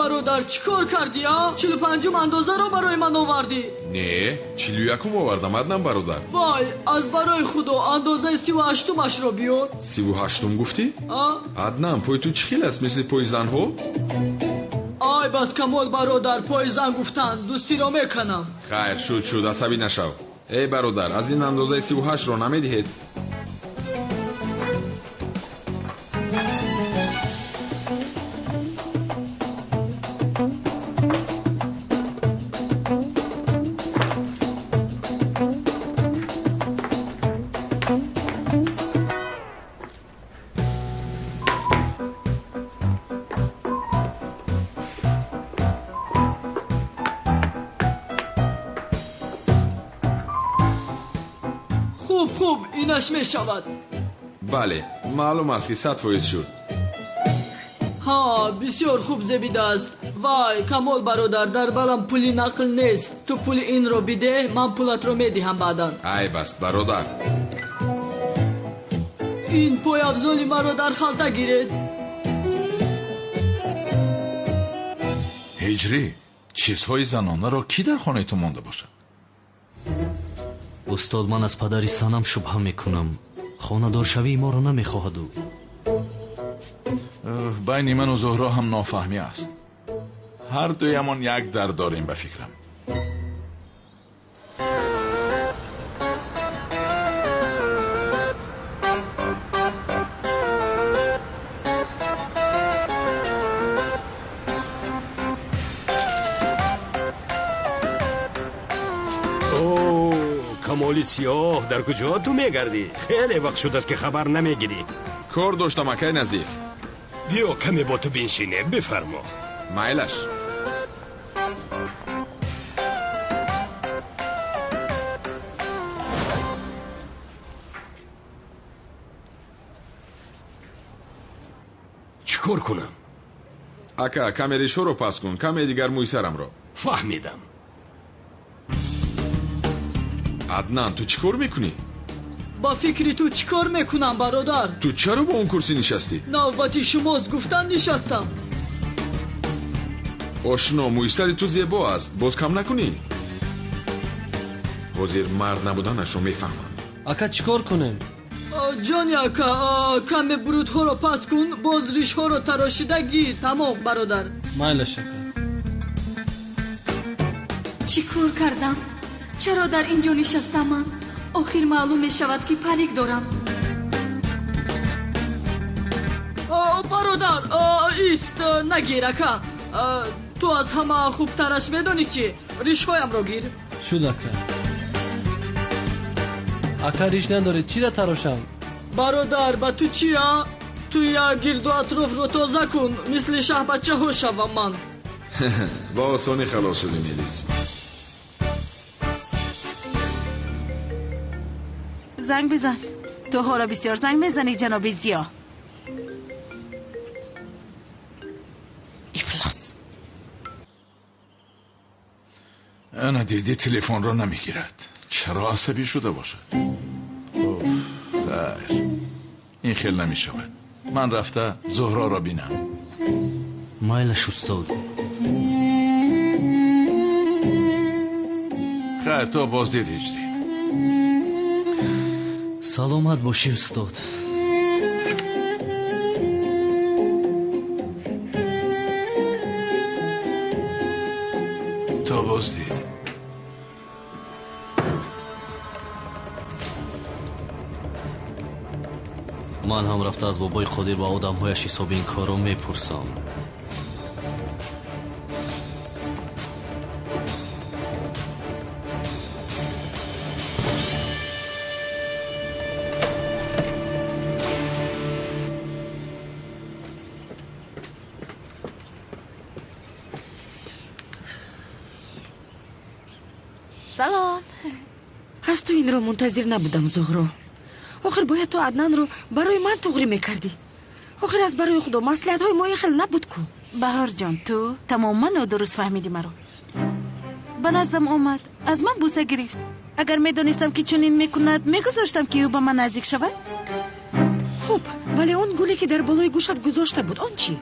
Бародар, чӣ кор кардӣ, а? 45-ум андозаро барои ман овардӣ? Не, 41-ум овардам, Аднан бародар. Вай, аз барои Худо андозаи 38-умашро биёр. 38-ум гуфтӣ? А? Аднан, пои ту чӣ хел аст, мисли пои занҳо? Ай бас, Камол бародар, пои зан гуфтан, дӯстиро меканам. Хайр, шуд, шуд, асабӣ нашав. Эй бародар, аз ин андозаи 38-ро намедиҳед? Хуб, инаш мешавад. Бале, маълум аст ки 100% шуд. Ҳа, бисёр хуб зебидааст. Вай, Камол бародар, дар балам пули нақл нест. Ту пули инро бидеҳ, ман пулатро медиҳам баъдан. Айб аст, бародар. Ин пойафзоли маро дар халта гиред. Ҳиҷрӣ, чизҳои занонаро кӣ дар хонаи ту монда бошад? Устод, ман аз падари Санам шубҳа мекунам. Хонадоршавии моро намехоҳад ӯ. Байни ману Зуҳро ҳам нофаҳмӣ аст. Ҳар дуямон як дард дорем ба фикрам. Камоли сиёҳ, дар куҷо ту мегардӣ? Хеле вақт шудааст ки хабар намегирӣ. Кор доштам, акай Назиф. Биё каме бо ту биншинем, бифармо. Майлаш. Чӣ кор кунам? Ака, каме ришҳоро пас кун, каме дигар мӯи сарамро. Фаҳмидам. Аднан, ту чӣ кор мекунӣ? Ба фикри ту чӣ кор мекунам, бародар? Ту чаро бо он курсӣ нишастӣ? Навбати шумост, гуфтан нишастам. Ошно, мӯи сари ту зебо аст, боз кам накунӣ? Ҳозир мард набуданашро мефаҳмам. Ака, чӣ кор кунем? Ҷони ака, каме бурудҳоро пас кун, боз ришҳоро тарошида гир. Тамом, бародар. Майлаш, ака. Чӣ кор кардам? Чаро дар ин ҷо нишастам ман? Охир маълум мешавад ки парик дорам. Бародар, ист, нагир, ака. Ту аз ҳама хубтараш медонӣ чӣ? Ришҳоямро гир. Шуд, ака. Ака, риш надоред, чиро тарошам? Бародар, ба ту чи, а? Ту як гирду атрофро тоза кун, мисли шаҳбачаҳо шавам ман. Ба осонӣ халос шудӣ, Мелис. Занг бизан. Ту ҳоло бисёр занг мезанӣ, ҷаноби Зиё. Ана дидӣ, телефонро намегирад. Чаро асабӣ шуда бошад? Оф, хайр, ин хел намешавад. Ман рафта Зуҳроро бинам. Майлаш, устод. Хайр, то боздид ҳиҷрӣ. Саломат бошӣ, устод. То боздид. Ман ҳам рафта аз бобои Қодир ва одамҳояш ҳисоби ин корро мепурсам. Салом. Аз ту инро мунтазир набудам, Зуҳро. Охир бояд ту Аднанро барои ман туғрӣ мекардӣ. Охир аз барои Худо маслиҳатҳои мо ин хел набуд ку. Баҳорҷон, ту тамоман нодуруст фаҳмидӣ маро. Ба наздам омад, аз ман бӯса гирифт. Агар медонистам, ки чунин мекунад, мегузоштам, ки ӯ ба ман наздик шавад? Хуб, вале он гуле ки дар болои гӯшат гузошта буд, он чӣ?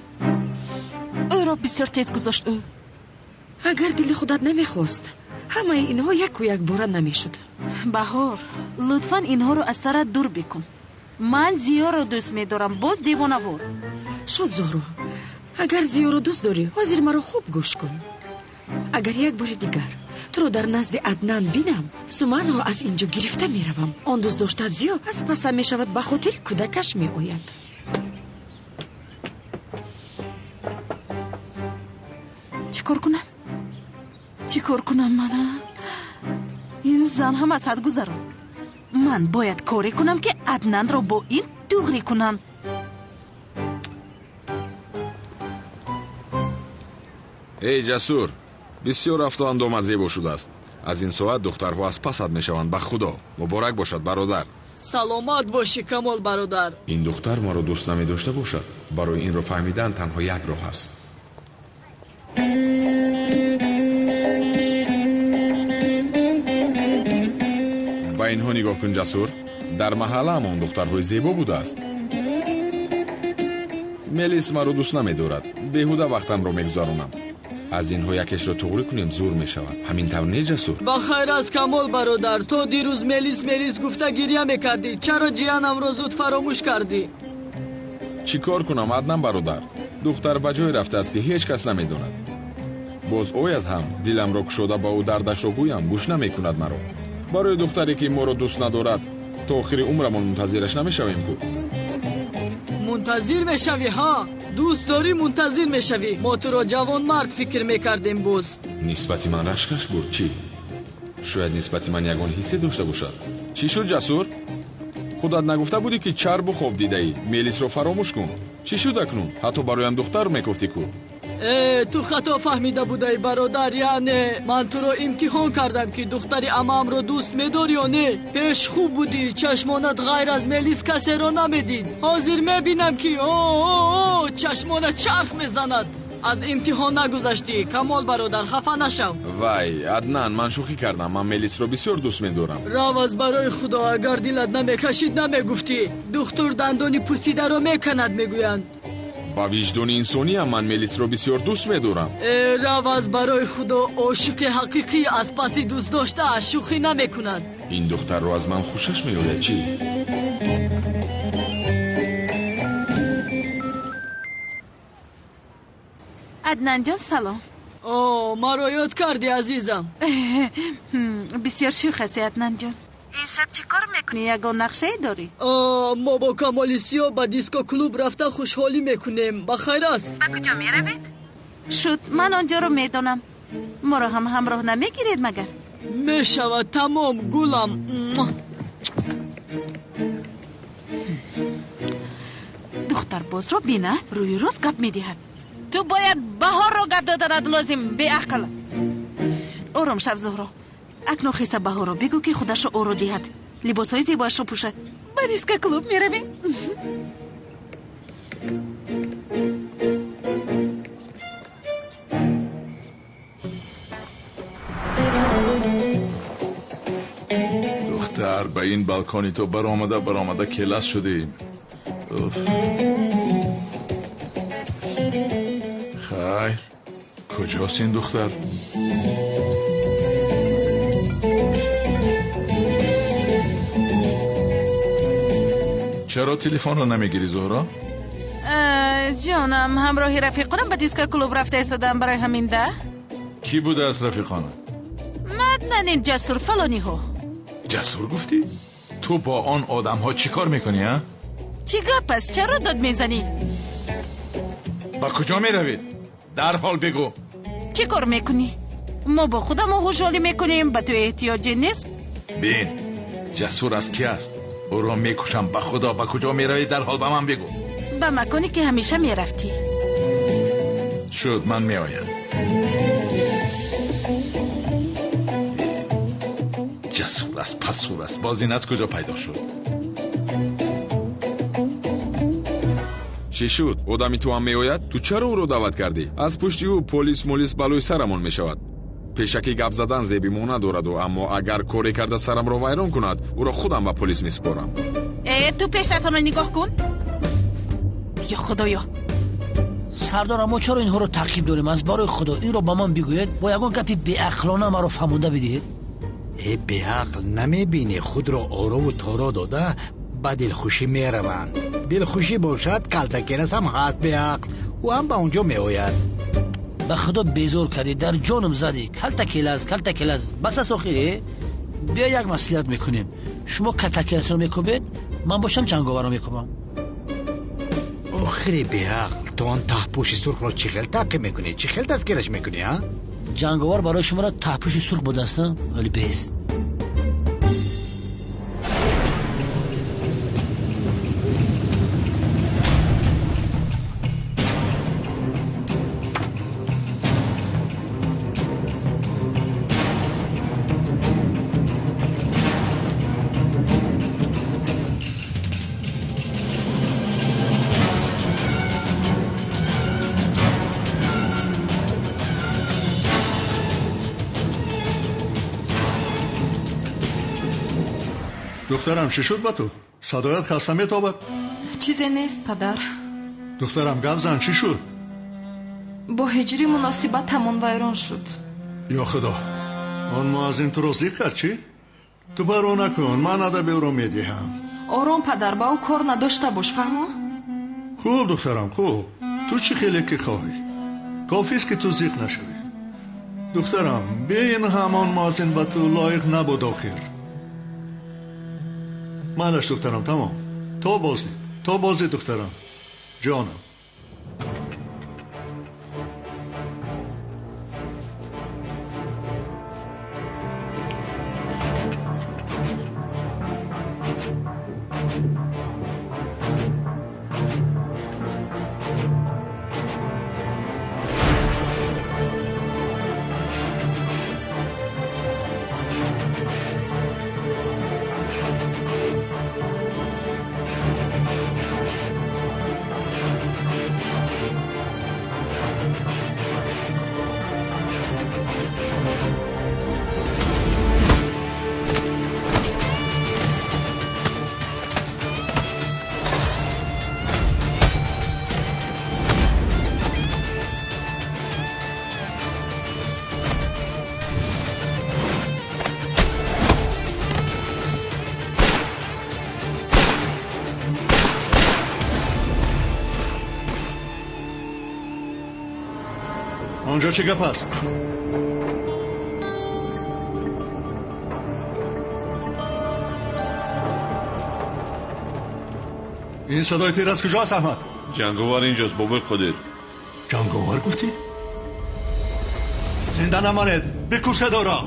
Ӯро бисёр тез гузошт ӯ. Агар дили худат намехост, ҳамаи инҳо яку якбора намешуд. Баҳор, лутфан инҳоро аз сарат дур бикун. Ман Зиёро дӯст медорам, боз девонавор. Шуд, Зуҳро. Агар Зиёро дӯст дорӣ, ҳозир маро хуб гӯш кун. Агар як бори дигар туро дар назди Аднан бинам, Суманро аз инҷо гирифта меравам. Он дӯст доштат Зиё аз пасам мешавад, ба хотири кӯдакаш меояд. Чӣ кор кунам? Чӣ кор кунам мана? Ин зан ҳам аз ҳад гузарон. Ман бояд коре кунам, ки Аднанро бо ин туғрӣ кунам. Эй Ҷасур, бисёр рафту андома зебо шудааст. Аз ин соат духтарҳо аз пасат мешаванд, ба Худо. Муборак бошад, бародар. Саломат бошӣ, Камол бародар. Ин духтар маро дӯст намедошта бошад. Барои инро фаҳмидан танҳо як роҳ аст. Ба инҳо нигоҳ кун, Ҷасур. Дар маҳаллаамон духтарҳои зебо будааст. Мелис маро дӯст намедорад. Беҳуда вақтамро мегузаронам. Аз инҳо якешро туғрӣ кунем, зур мешавад. Ҳамин тавр не, Ҷасур? Ба хайр аст, Камол бародар. То дирӯз Мелис Мелис гуфта гиря мекардӣ. Чаро ҷиянамро зуд фаромӯш кардӣ? Чӣ кор кунам, Аднан бародар? Духтар ба ҷое рафтааст, ки ҳеҷ кас намедонад. Боз ояд ҳам диламро кушода ба ӯ дардашро гӯям, гӯш намекунад маро. Барои духтаре ки моро дӯст надорад, то охири умрамон мунтазираш намешавем ку. Мунтазир мешавӣ, ҳа? Дӯст дорӣ, мунтазир мешавӣ. Мо туро ҷавонмард фикр мекардем боз. Нисбати ман рашкаш бурд чӣ? Шояд нисбати ман ягон ҳиссе дошта бошад. Чӣ шуд, Ҷасур? Худат нагуфта будӣ, ки чарбу хоб дидаӣ? Мелисро фаромӯш кун. Чӣ шуд акнун? Ҳатто бароям духтар мекуфтӣ ку. Э, ту хато фаҳмида будаӣ, бародар. Яъне ман туро имтиҳон кардам, ки духтари амаамро дӯст медорӣ ё не. Пеш хуб будӣ, чашмонат ғайр аз Мелис касеро намедид. Ҳозир мебинам, ки о чашмонат чарх мезанад. Аз имтиҳон нагузаштӣ, Камол бародар, хафа нашав. Вай, Аднан, ман шӯхӣ кардам. Ман Мелисро бисёр дӯст медорам. Рав аз барои Худо, агар дилат намекашид, намегуфтӣ. Духтур дандони пусидаро меканад, мегӯянд. Ба виҷдони инсониям ман Мелисро бисёр дӯст медорам. Э, рав аз барои Худо, ошиқи ҳақиқӣ аз паси дӯстдоштааш шӯхӣ намекунад. Ин духтарро аз ман хушаш меояд чӣ? Аднанҷон, салом. О, маро ёд кардӣ, азизам. Бисёр шӯх ҳастӣ, Аднанҷон. Имшаб чӣ кор мекунӣ? Ягон нақшае дорӣ? Мо бо Камоли Сиё ба диско-клуб рафта хушҳолӣ мекунем. Ба хайр аст. Ба куҷо меравед? Шуд, ман он ҷоро медонам. Моро ҳам ҳамроҳ намегиред магар? Мешавад, тамом, гулам. Духтарбозро бина, рӯи рост гап медиҳад. Ту бояд Баҳорро гап доданат лозим, беақл. Ором шав, Зуҳро. Акнун хеса Баҳорро бигӯ, ки худашро оро диҳад, либосҳои зебоашро пӯшад. Ба диско клуб меравем. Духтар, ба ин балкони ту баромада баромада келас шудем. Хайр, куҷост ин духтар? Чаро телефонро намегирӣ, Зуҳро? Ҷонам, ҳамроҳи рафиқонам ба диска клуб рафта истодам, барои ҳамин да. Кӣ будааст рафиқона? Маднанин Ҷасур фалониҳо. Ҷасур гуфтӣ? Ту бо он одамҳо чӣ кор мекунӣ, а? Чӣ гап аст? Чаро дод мезанӣ? Ба куҷо меравед? Дарҳол бигӯ. Чӣ кор мекунӣ? Мо бо худамо ҳушолӣ мекунем, ба ту эҳтиёҷе нест? Бин, Ҷасур аз кӣ аст? Ӯро мекушам, ба худо. Ба куҷо меравӣ? Дарҳол ба ман бигӯ. Ба маконе ки ҳамеша мерафтӣ. Шуд, ман меоям. Ҷасур аст, пасур аст. Боз ин аз куҷо пайдо шуд? Чӣ шуд? Одами ту ҳам меояд? Ту чаро ӯро даъват кардӣ? Аз пушти ӯ полис молис балои сарамон мешавад. Пешакӣ гап задан зеби мо надораду, аммо агар коре карда сарамро вайрон кунад, ӯро худам ба полис месупорам. Э, ту пештартонро нигоҳ кун. Ё худоё! Сардор, аммо чаро инҳоро таъқиб дорем? Аз барои худо инро ба ман бигӯед, бо ягон гапи беақлона маро фаҳмонда бидиҳед. Э, беақл, намебинӣ худро орову торо дода ба дилхушӣ мераванд. Дилхушӣ бошад, калтакелас ҳам ҳаст беақл, ӯ ҳам ба он ҷо меояд. Ба худо безор кардӣ, дар ҷонам задӣ. Калтакелас, калтакелас, бас аст охир. Биё як маслиҳат мекунем. Шумо калтакеласро мекӯбед, ман бошам ҷанговарро мекӯбам. Охири беақл, ту он таҳпӯши сурхро чӣ хел таъқиб мекунӣ? Чӣ хел дастгираш мекунӣ, а? Ҷанговар барои шуморо таҳпӯши сурх будааст, вале бес. Духтарам, чӣ шуд ба ту? Садоят хаста метобад? Чизе нест, падар. Духтарам, гап зан, чӣ шуд? Бо ҳиҷрӣ муносибатамон вайрон шуд. Ё худо, он муаззин туро зиқ кард, чӣ? Ту парво накун, ман адаби ӯро медиҳам. Ором, падар, ба ӯ кор надошта бош, фаҳмо? Хуб, духтарам, хуб. Ту чӣ хеле ки хоҳӣ. Кофист ки ту зиқ нашавӣ. Духтарам, бе ин ҳам он муаззин ба ту лоиқ набуд охир. Майлаш, духтарам, тамом. То боздид, то боздид, духтарам. Ҷонам. Онҷо чӣ гап аст? Ин садои тир аз куҷост, Аҳмад? Ҷанговар инҷост, бобои Қодир. Ҷанговар гуфтӣ? Зинда намонед, бикушед ӯро.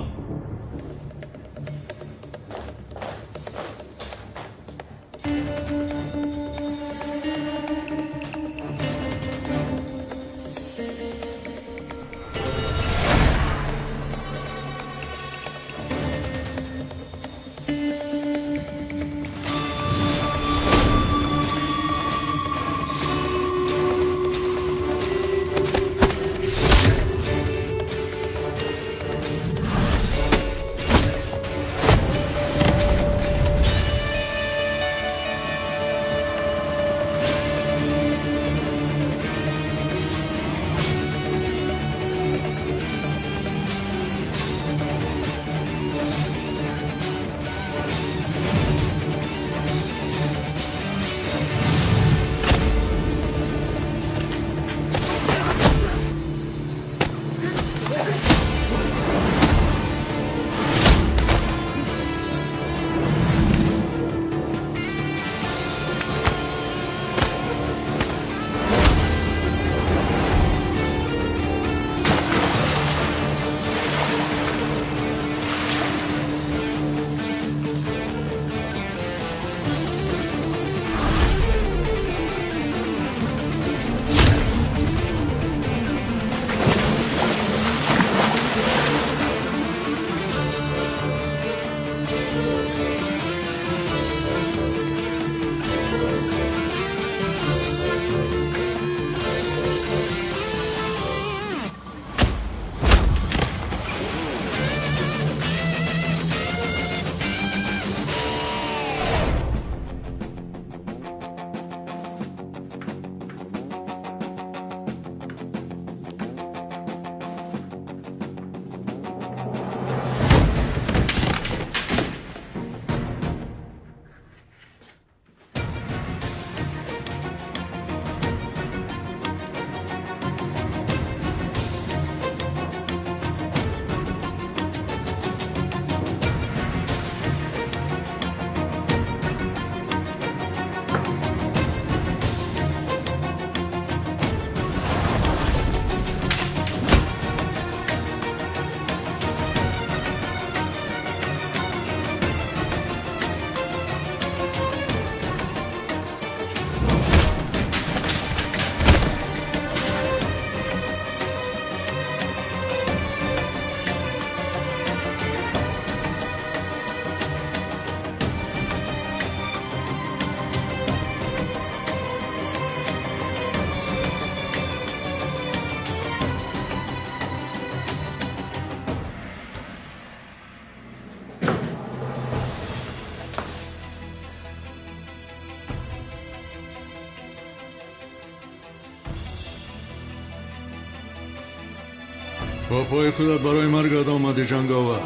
Бо пои худат барои маргат омадӣ, ҷанговар.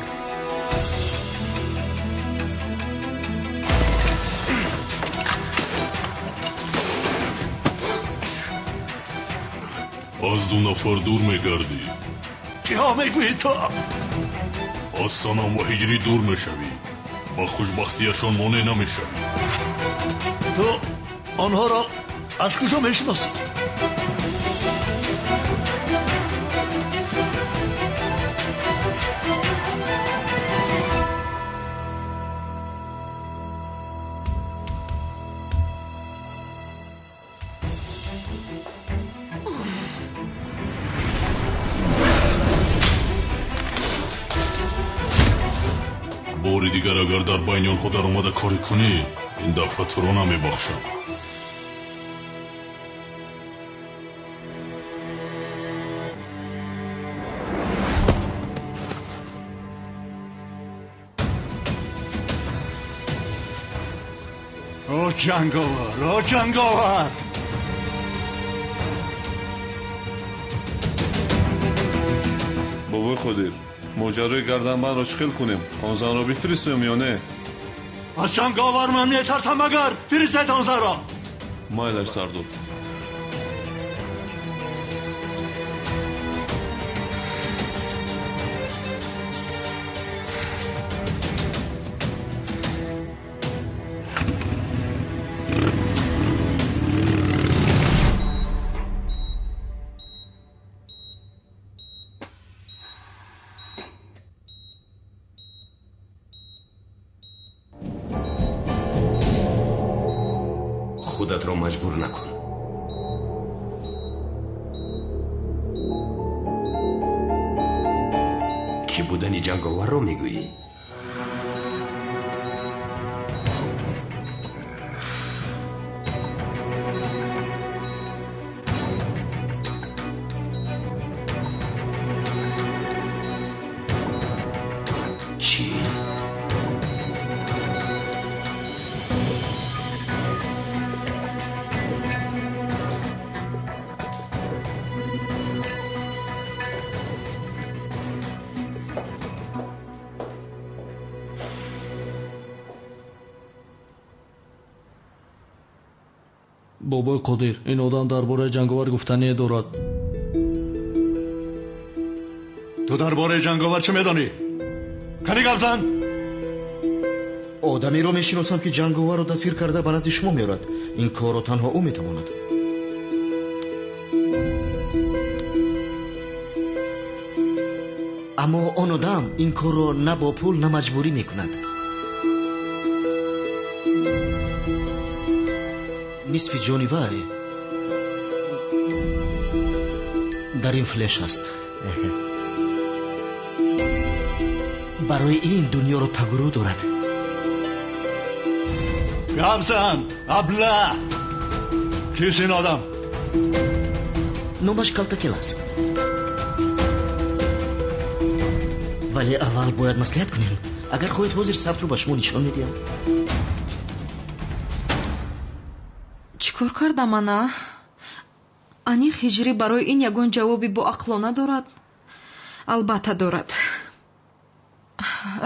Аз ду нафар дур мегардӣ. Чиҳо мегӯӣ ту? Аз Санам ва Ҳиҷрӣ дур мешавӣ. Ба хушбахтиашон монеъ намешавӣ. Ту онҳоро аз куҷо мешиносӣ? Бори дигар агар дар байни онҳо даромада корӣ кунӣ, ин дафъа туро намебахшам. О ҷанговар, о ҷанговар! Бобои Қодир, моҷарои гарданбандро чӣ хел кунем? Он занро бифиристем ё не? Аз ҷанговар ман метарсам, магар фиристед он занро. Майлаш, сардор. Худатро маҷбур накун. Кӣ будани ҷанговарро мегӯӣ? Чӣ? Бобои Қодир, ин одам дар бораи ҷанговар гуфтание дорад. Ту дар бораи ҷанговар чӣ медонӣ? Кани гап зан! Одамеро мешиносам, ки ҷанговарро дастгир карда ба назди шумо меорад. Ин корро танҳо ӯ метавонад. Аммо он одам ин корро на бо пул, на маҷбурӣ мекунад. Нисфи ҷони вай дар ин флеш аст. Барои ин дунёро тагурӯ дорад. Гап зан, абла! Кист ин одам? Номаш Калтакел аст. Вале аввал бояд маслиҳат кунем. Агар хоҳед, ҳозир сабтро ба шумо нишон медиҳам. Чӣ кор кардам ана? Аниқ Ҳиҷрӣ барои ин ягон ҷавоби боақлона дорад? Албатта дорад.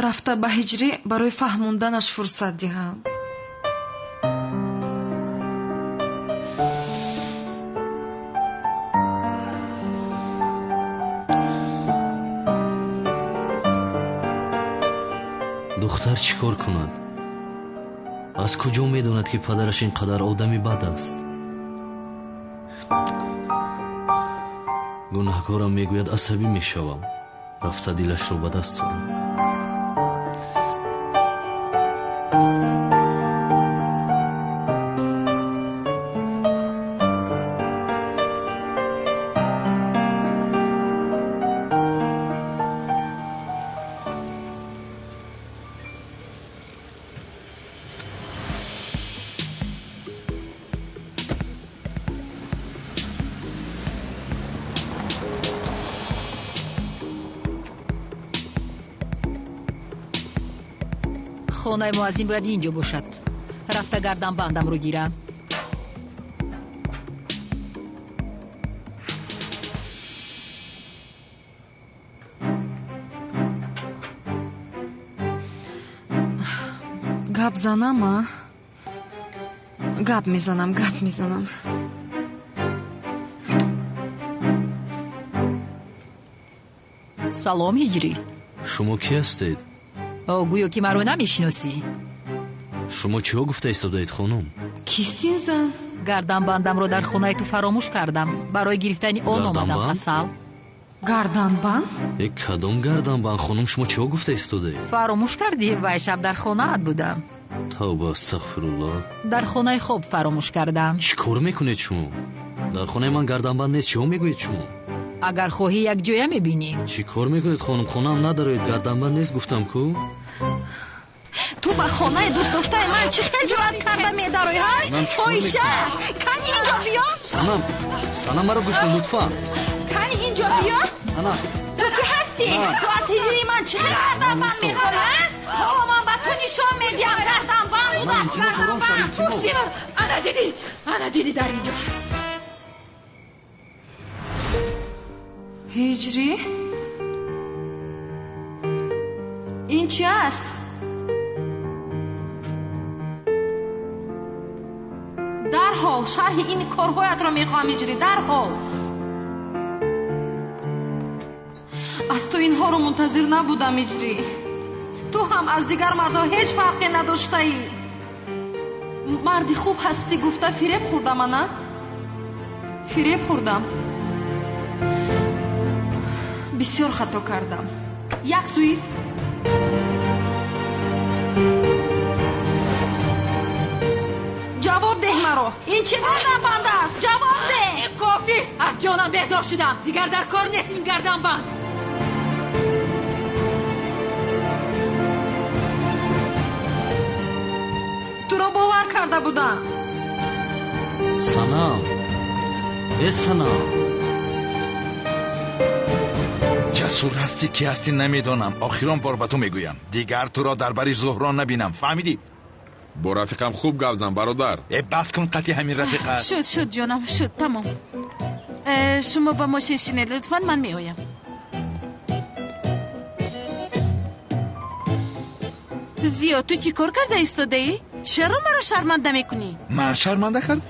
Рафта ба Ҳиҷрӣ барои фаҳмонданаш фурсат диҳам. Духтар чӣ кор кунад? Аз куҷо медонад, ки падараш ин қадар одами бад аст? Гунаҳкорам мегӯяд, асабӣ мешавам. Рафта дилашро ба даст орам. Хонаи муаззин бояд инҷо бошад. Рафта гардам бандамро гирам. Гап занам, а? Гап мезанам, гап мезанам. Салом, Ҳиҷрӣ. Шумо кӣ ҳастед? О, гӯё ки маро намешиносӣ. Шумо чиҳо гуфта истодаед, хонум? Кист ин зан? Гарданбандамро дар хонаи ту фаромӯш кардам. Барои гирифтани он омадам, асал. Гарданбанд? Э, кадом гарданбанд, хонум? Шумо чиҳо гуфта истодаед? Фаромӯш кардӣ? Вай шаб дар хонаат будам. Тавба, астағфируллоҳ. Дар хонаи хоб фаромӯш кардам. Чӣ кор мекунед шумо? Дар хонаи ман гарданбанд нест. Чиҳо мегӯед шумо? Агар хоҳӣ, якҷоя мебинӣ. Чӣ кор мекунед, хонум? Хонаам надароед, гарданбанд нест, гуфтам ку. Ту ба хонаи дӯстдоштаи ман чӣ хел ҷуръат карда медароӣ, ҳа? Фоҳиша! Кани инҷо биё! Санам, Санам, маро гӯш кун, лутфан. Кани инҷо биё! Санам. Ту кӣ ҳастӣ? Ту аз ҳиҷрии ман чӣ хел гарданбанд мехоҳӣ, ҳа? Ҳоло ман ба ту нишон медиҳам, гарданбанд будааст, гарданбанд. Пурсивар, ана дидӣ, ана дидӣ дар инҷо ҳаст. Ҳиҷрӣ? Ин чи аст? Дарҳол шарҳи ин корҳоятро мехоҳам, Ҳиҷрӣ, дарҳол. Аз ту инҳоро мунтазир набудам, Ҳиҷрӣ. Ту ҳам аз дигар мардҳо ҳеҷ фарқе надоштаӣ. Марди хуб ҳастӣ гуфта фиреб хӯрдам, ана? Фиреб хӯрдам. Бисёр хато кардам. Як суист. Ҷавоб деҳ маро. Ин чӣ гарданбанд аст? Ҷавоб деҳ. Кофист. Аз ҷонам безор шудам. Дигар дар кор нест ин гарданбанд. Туро бовар карда будам. Санам, э Санам. Ҷасур ҳастӣ, ки ҳастӣ намедонам. Охирон бор ба ту мегӯям, дигар туро дар бари Зуҳро набинам. Фаҳмидӣ? Бо рафиқам хуб гап зан, бародар. Э, бас кун қатъи ҳамин рафиқа. Шуд, шуд, ҷонам, шуд, тамом. Шумо ба мошин шинед, лутфан, ман меоям. Зиё, ту чӣ кор карда истодаӣ? Чаро маро шарманда мекунӣ? Ман шарманда кард?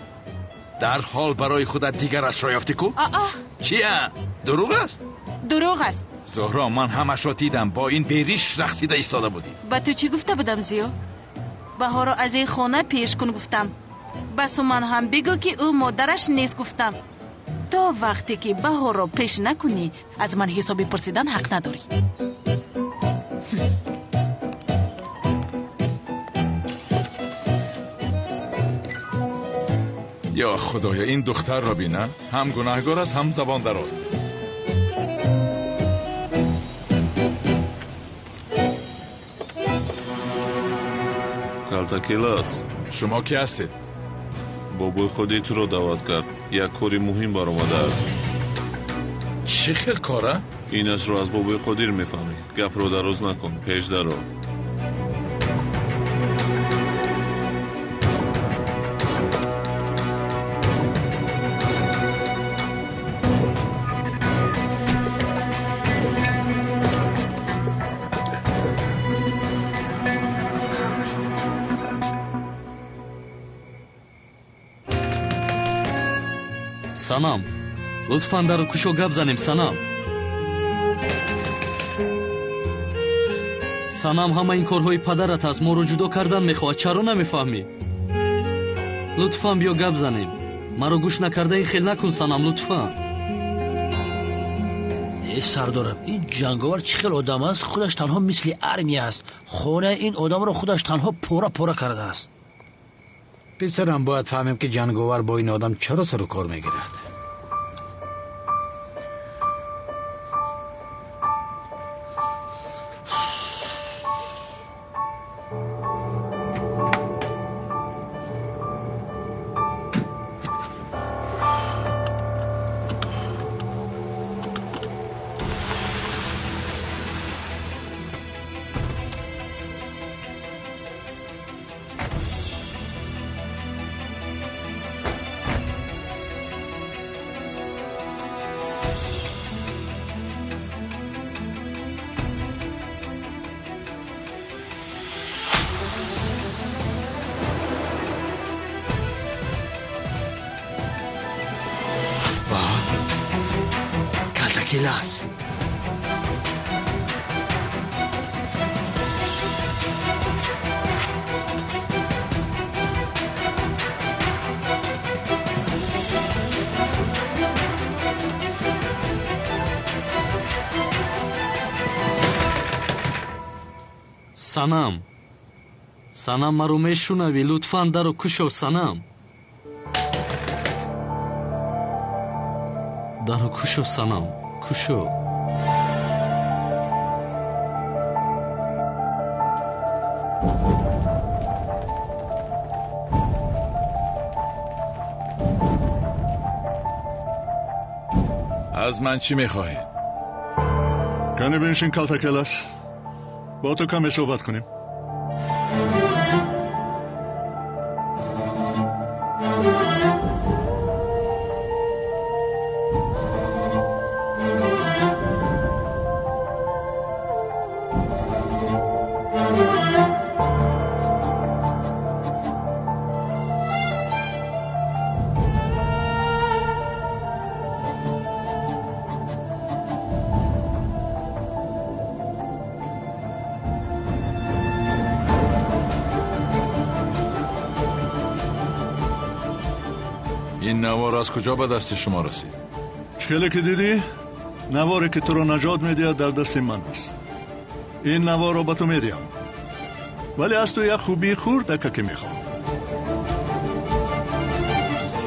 Дарҳол барои худат дигарашро ёфтӣ ку? Аа. Чия? Дурӯғ аст? Дурӯғ аст. Зуҳро, ман ҳамашро дидам. Бо ин бериш рақсида истода будӣ. Ба ту чӣ гуфта будам, Зиё? Баҳорро аз ин хона пеш кун гуфтам. Ба Суман ҳам бигӯ, ки ӯ модараш нест гуфтам. То вақте ки Баҳорро пеш накунӣ, аз ман ҳисоби пурсидан ҳақ надорӣ. Ё Худоё, ин духтарро бина, ҳам гунаҳгор аст, ҳам забон дароз. Калтакелас. Шумо кӣ ҳастед? Бобои худи туро даъват кард. Як кори муҳим баромадааст. Чӣ хел кора? Инашро аз бобои Қодир мефаҳмӣ. Гапро дароз накун, пеш даро. Санам, лутфан дару кушо, гап занем, Санам. Санам, ҳама ин корҳои падарат аст, моро ҷудо кардан мехоҳад, чаро намефаҳмӣ? Лутфан биё гап занем. Маро гӯш накарда ин хел накун, Санам, лутфан. Э сардорам, ин ҷанговар чӣ хел одам аст? Худаш танҳо мисли армия аст. Хонаи ин одамро худаш танҳо пора пора кардааст. Писарам, бояд фаҳмем, ки ҷанговар бо ин одам чаро сару кор мегирад. Келас. Санам, Санам, маро мешунавӣ? Лутфан даро кушо, Санам. Даро кушо, Санам, кушо. Аз ман чӣ мехоҳед? Кане биншин, калтакелас, бо ту каме суҳбат кунем. Ин навор аз куҷо ба дасти шумо расид? Хеле ки дидӣ, наворе ки туро наҷот медиҳад дар дасти ман аст. Ин наворро ба ту медиҳам, вале аз ту як хубии хурдака ки мехоҳам.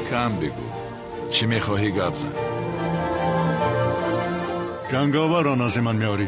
Кам бигӯ, чӣ мехоҳӣ гап зан. Ҷанговарро назди ман меорӣ.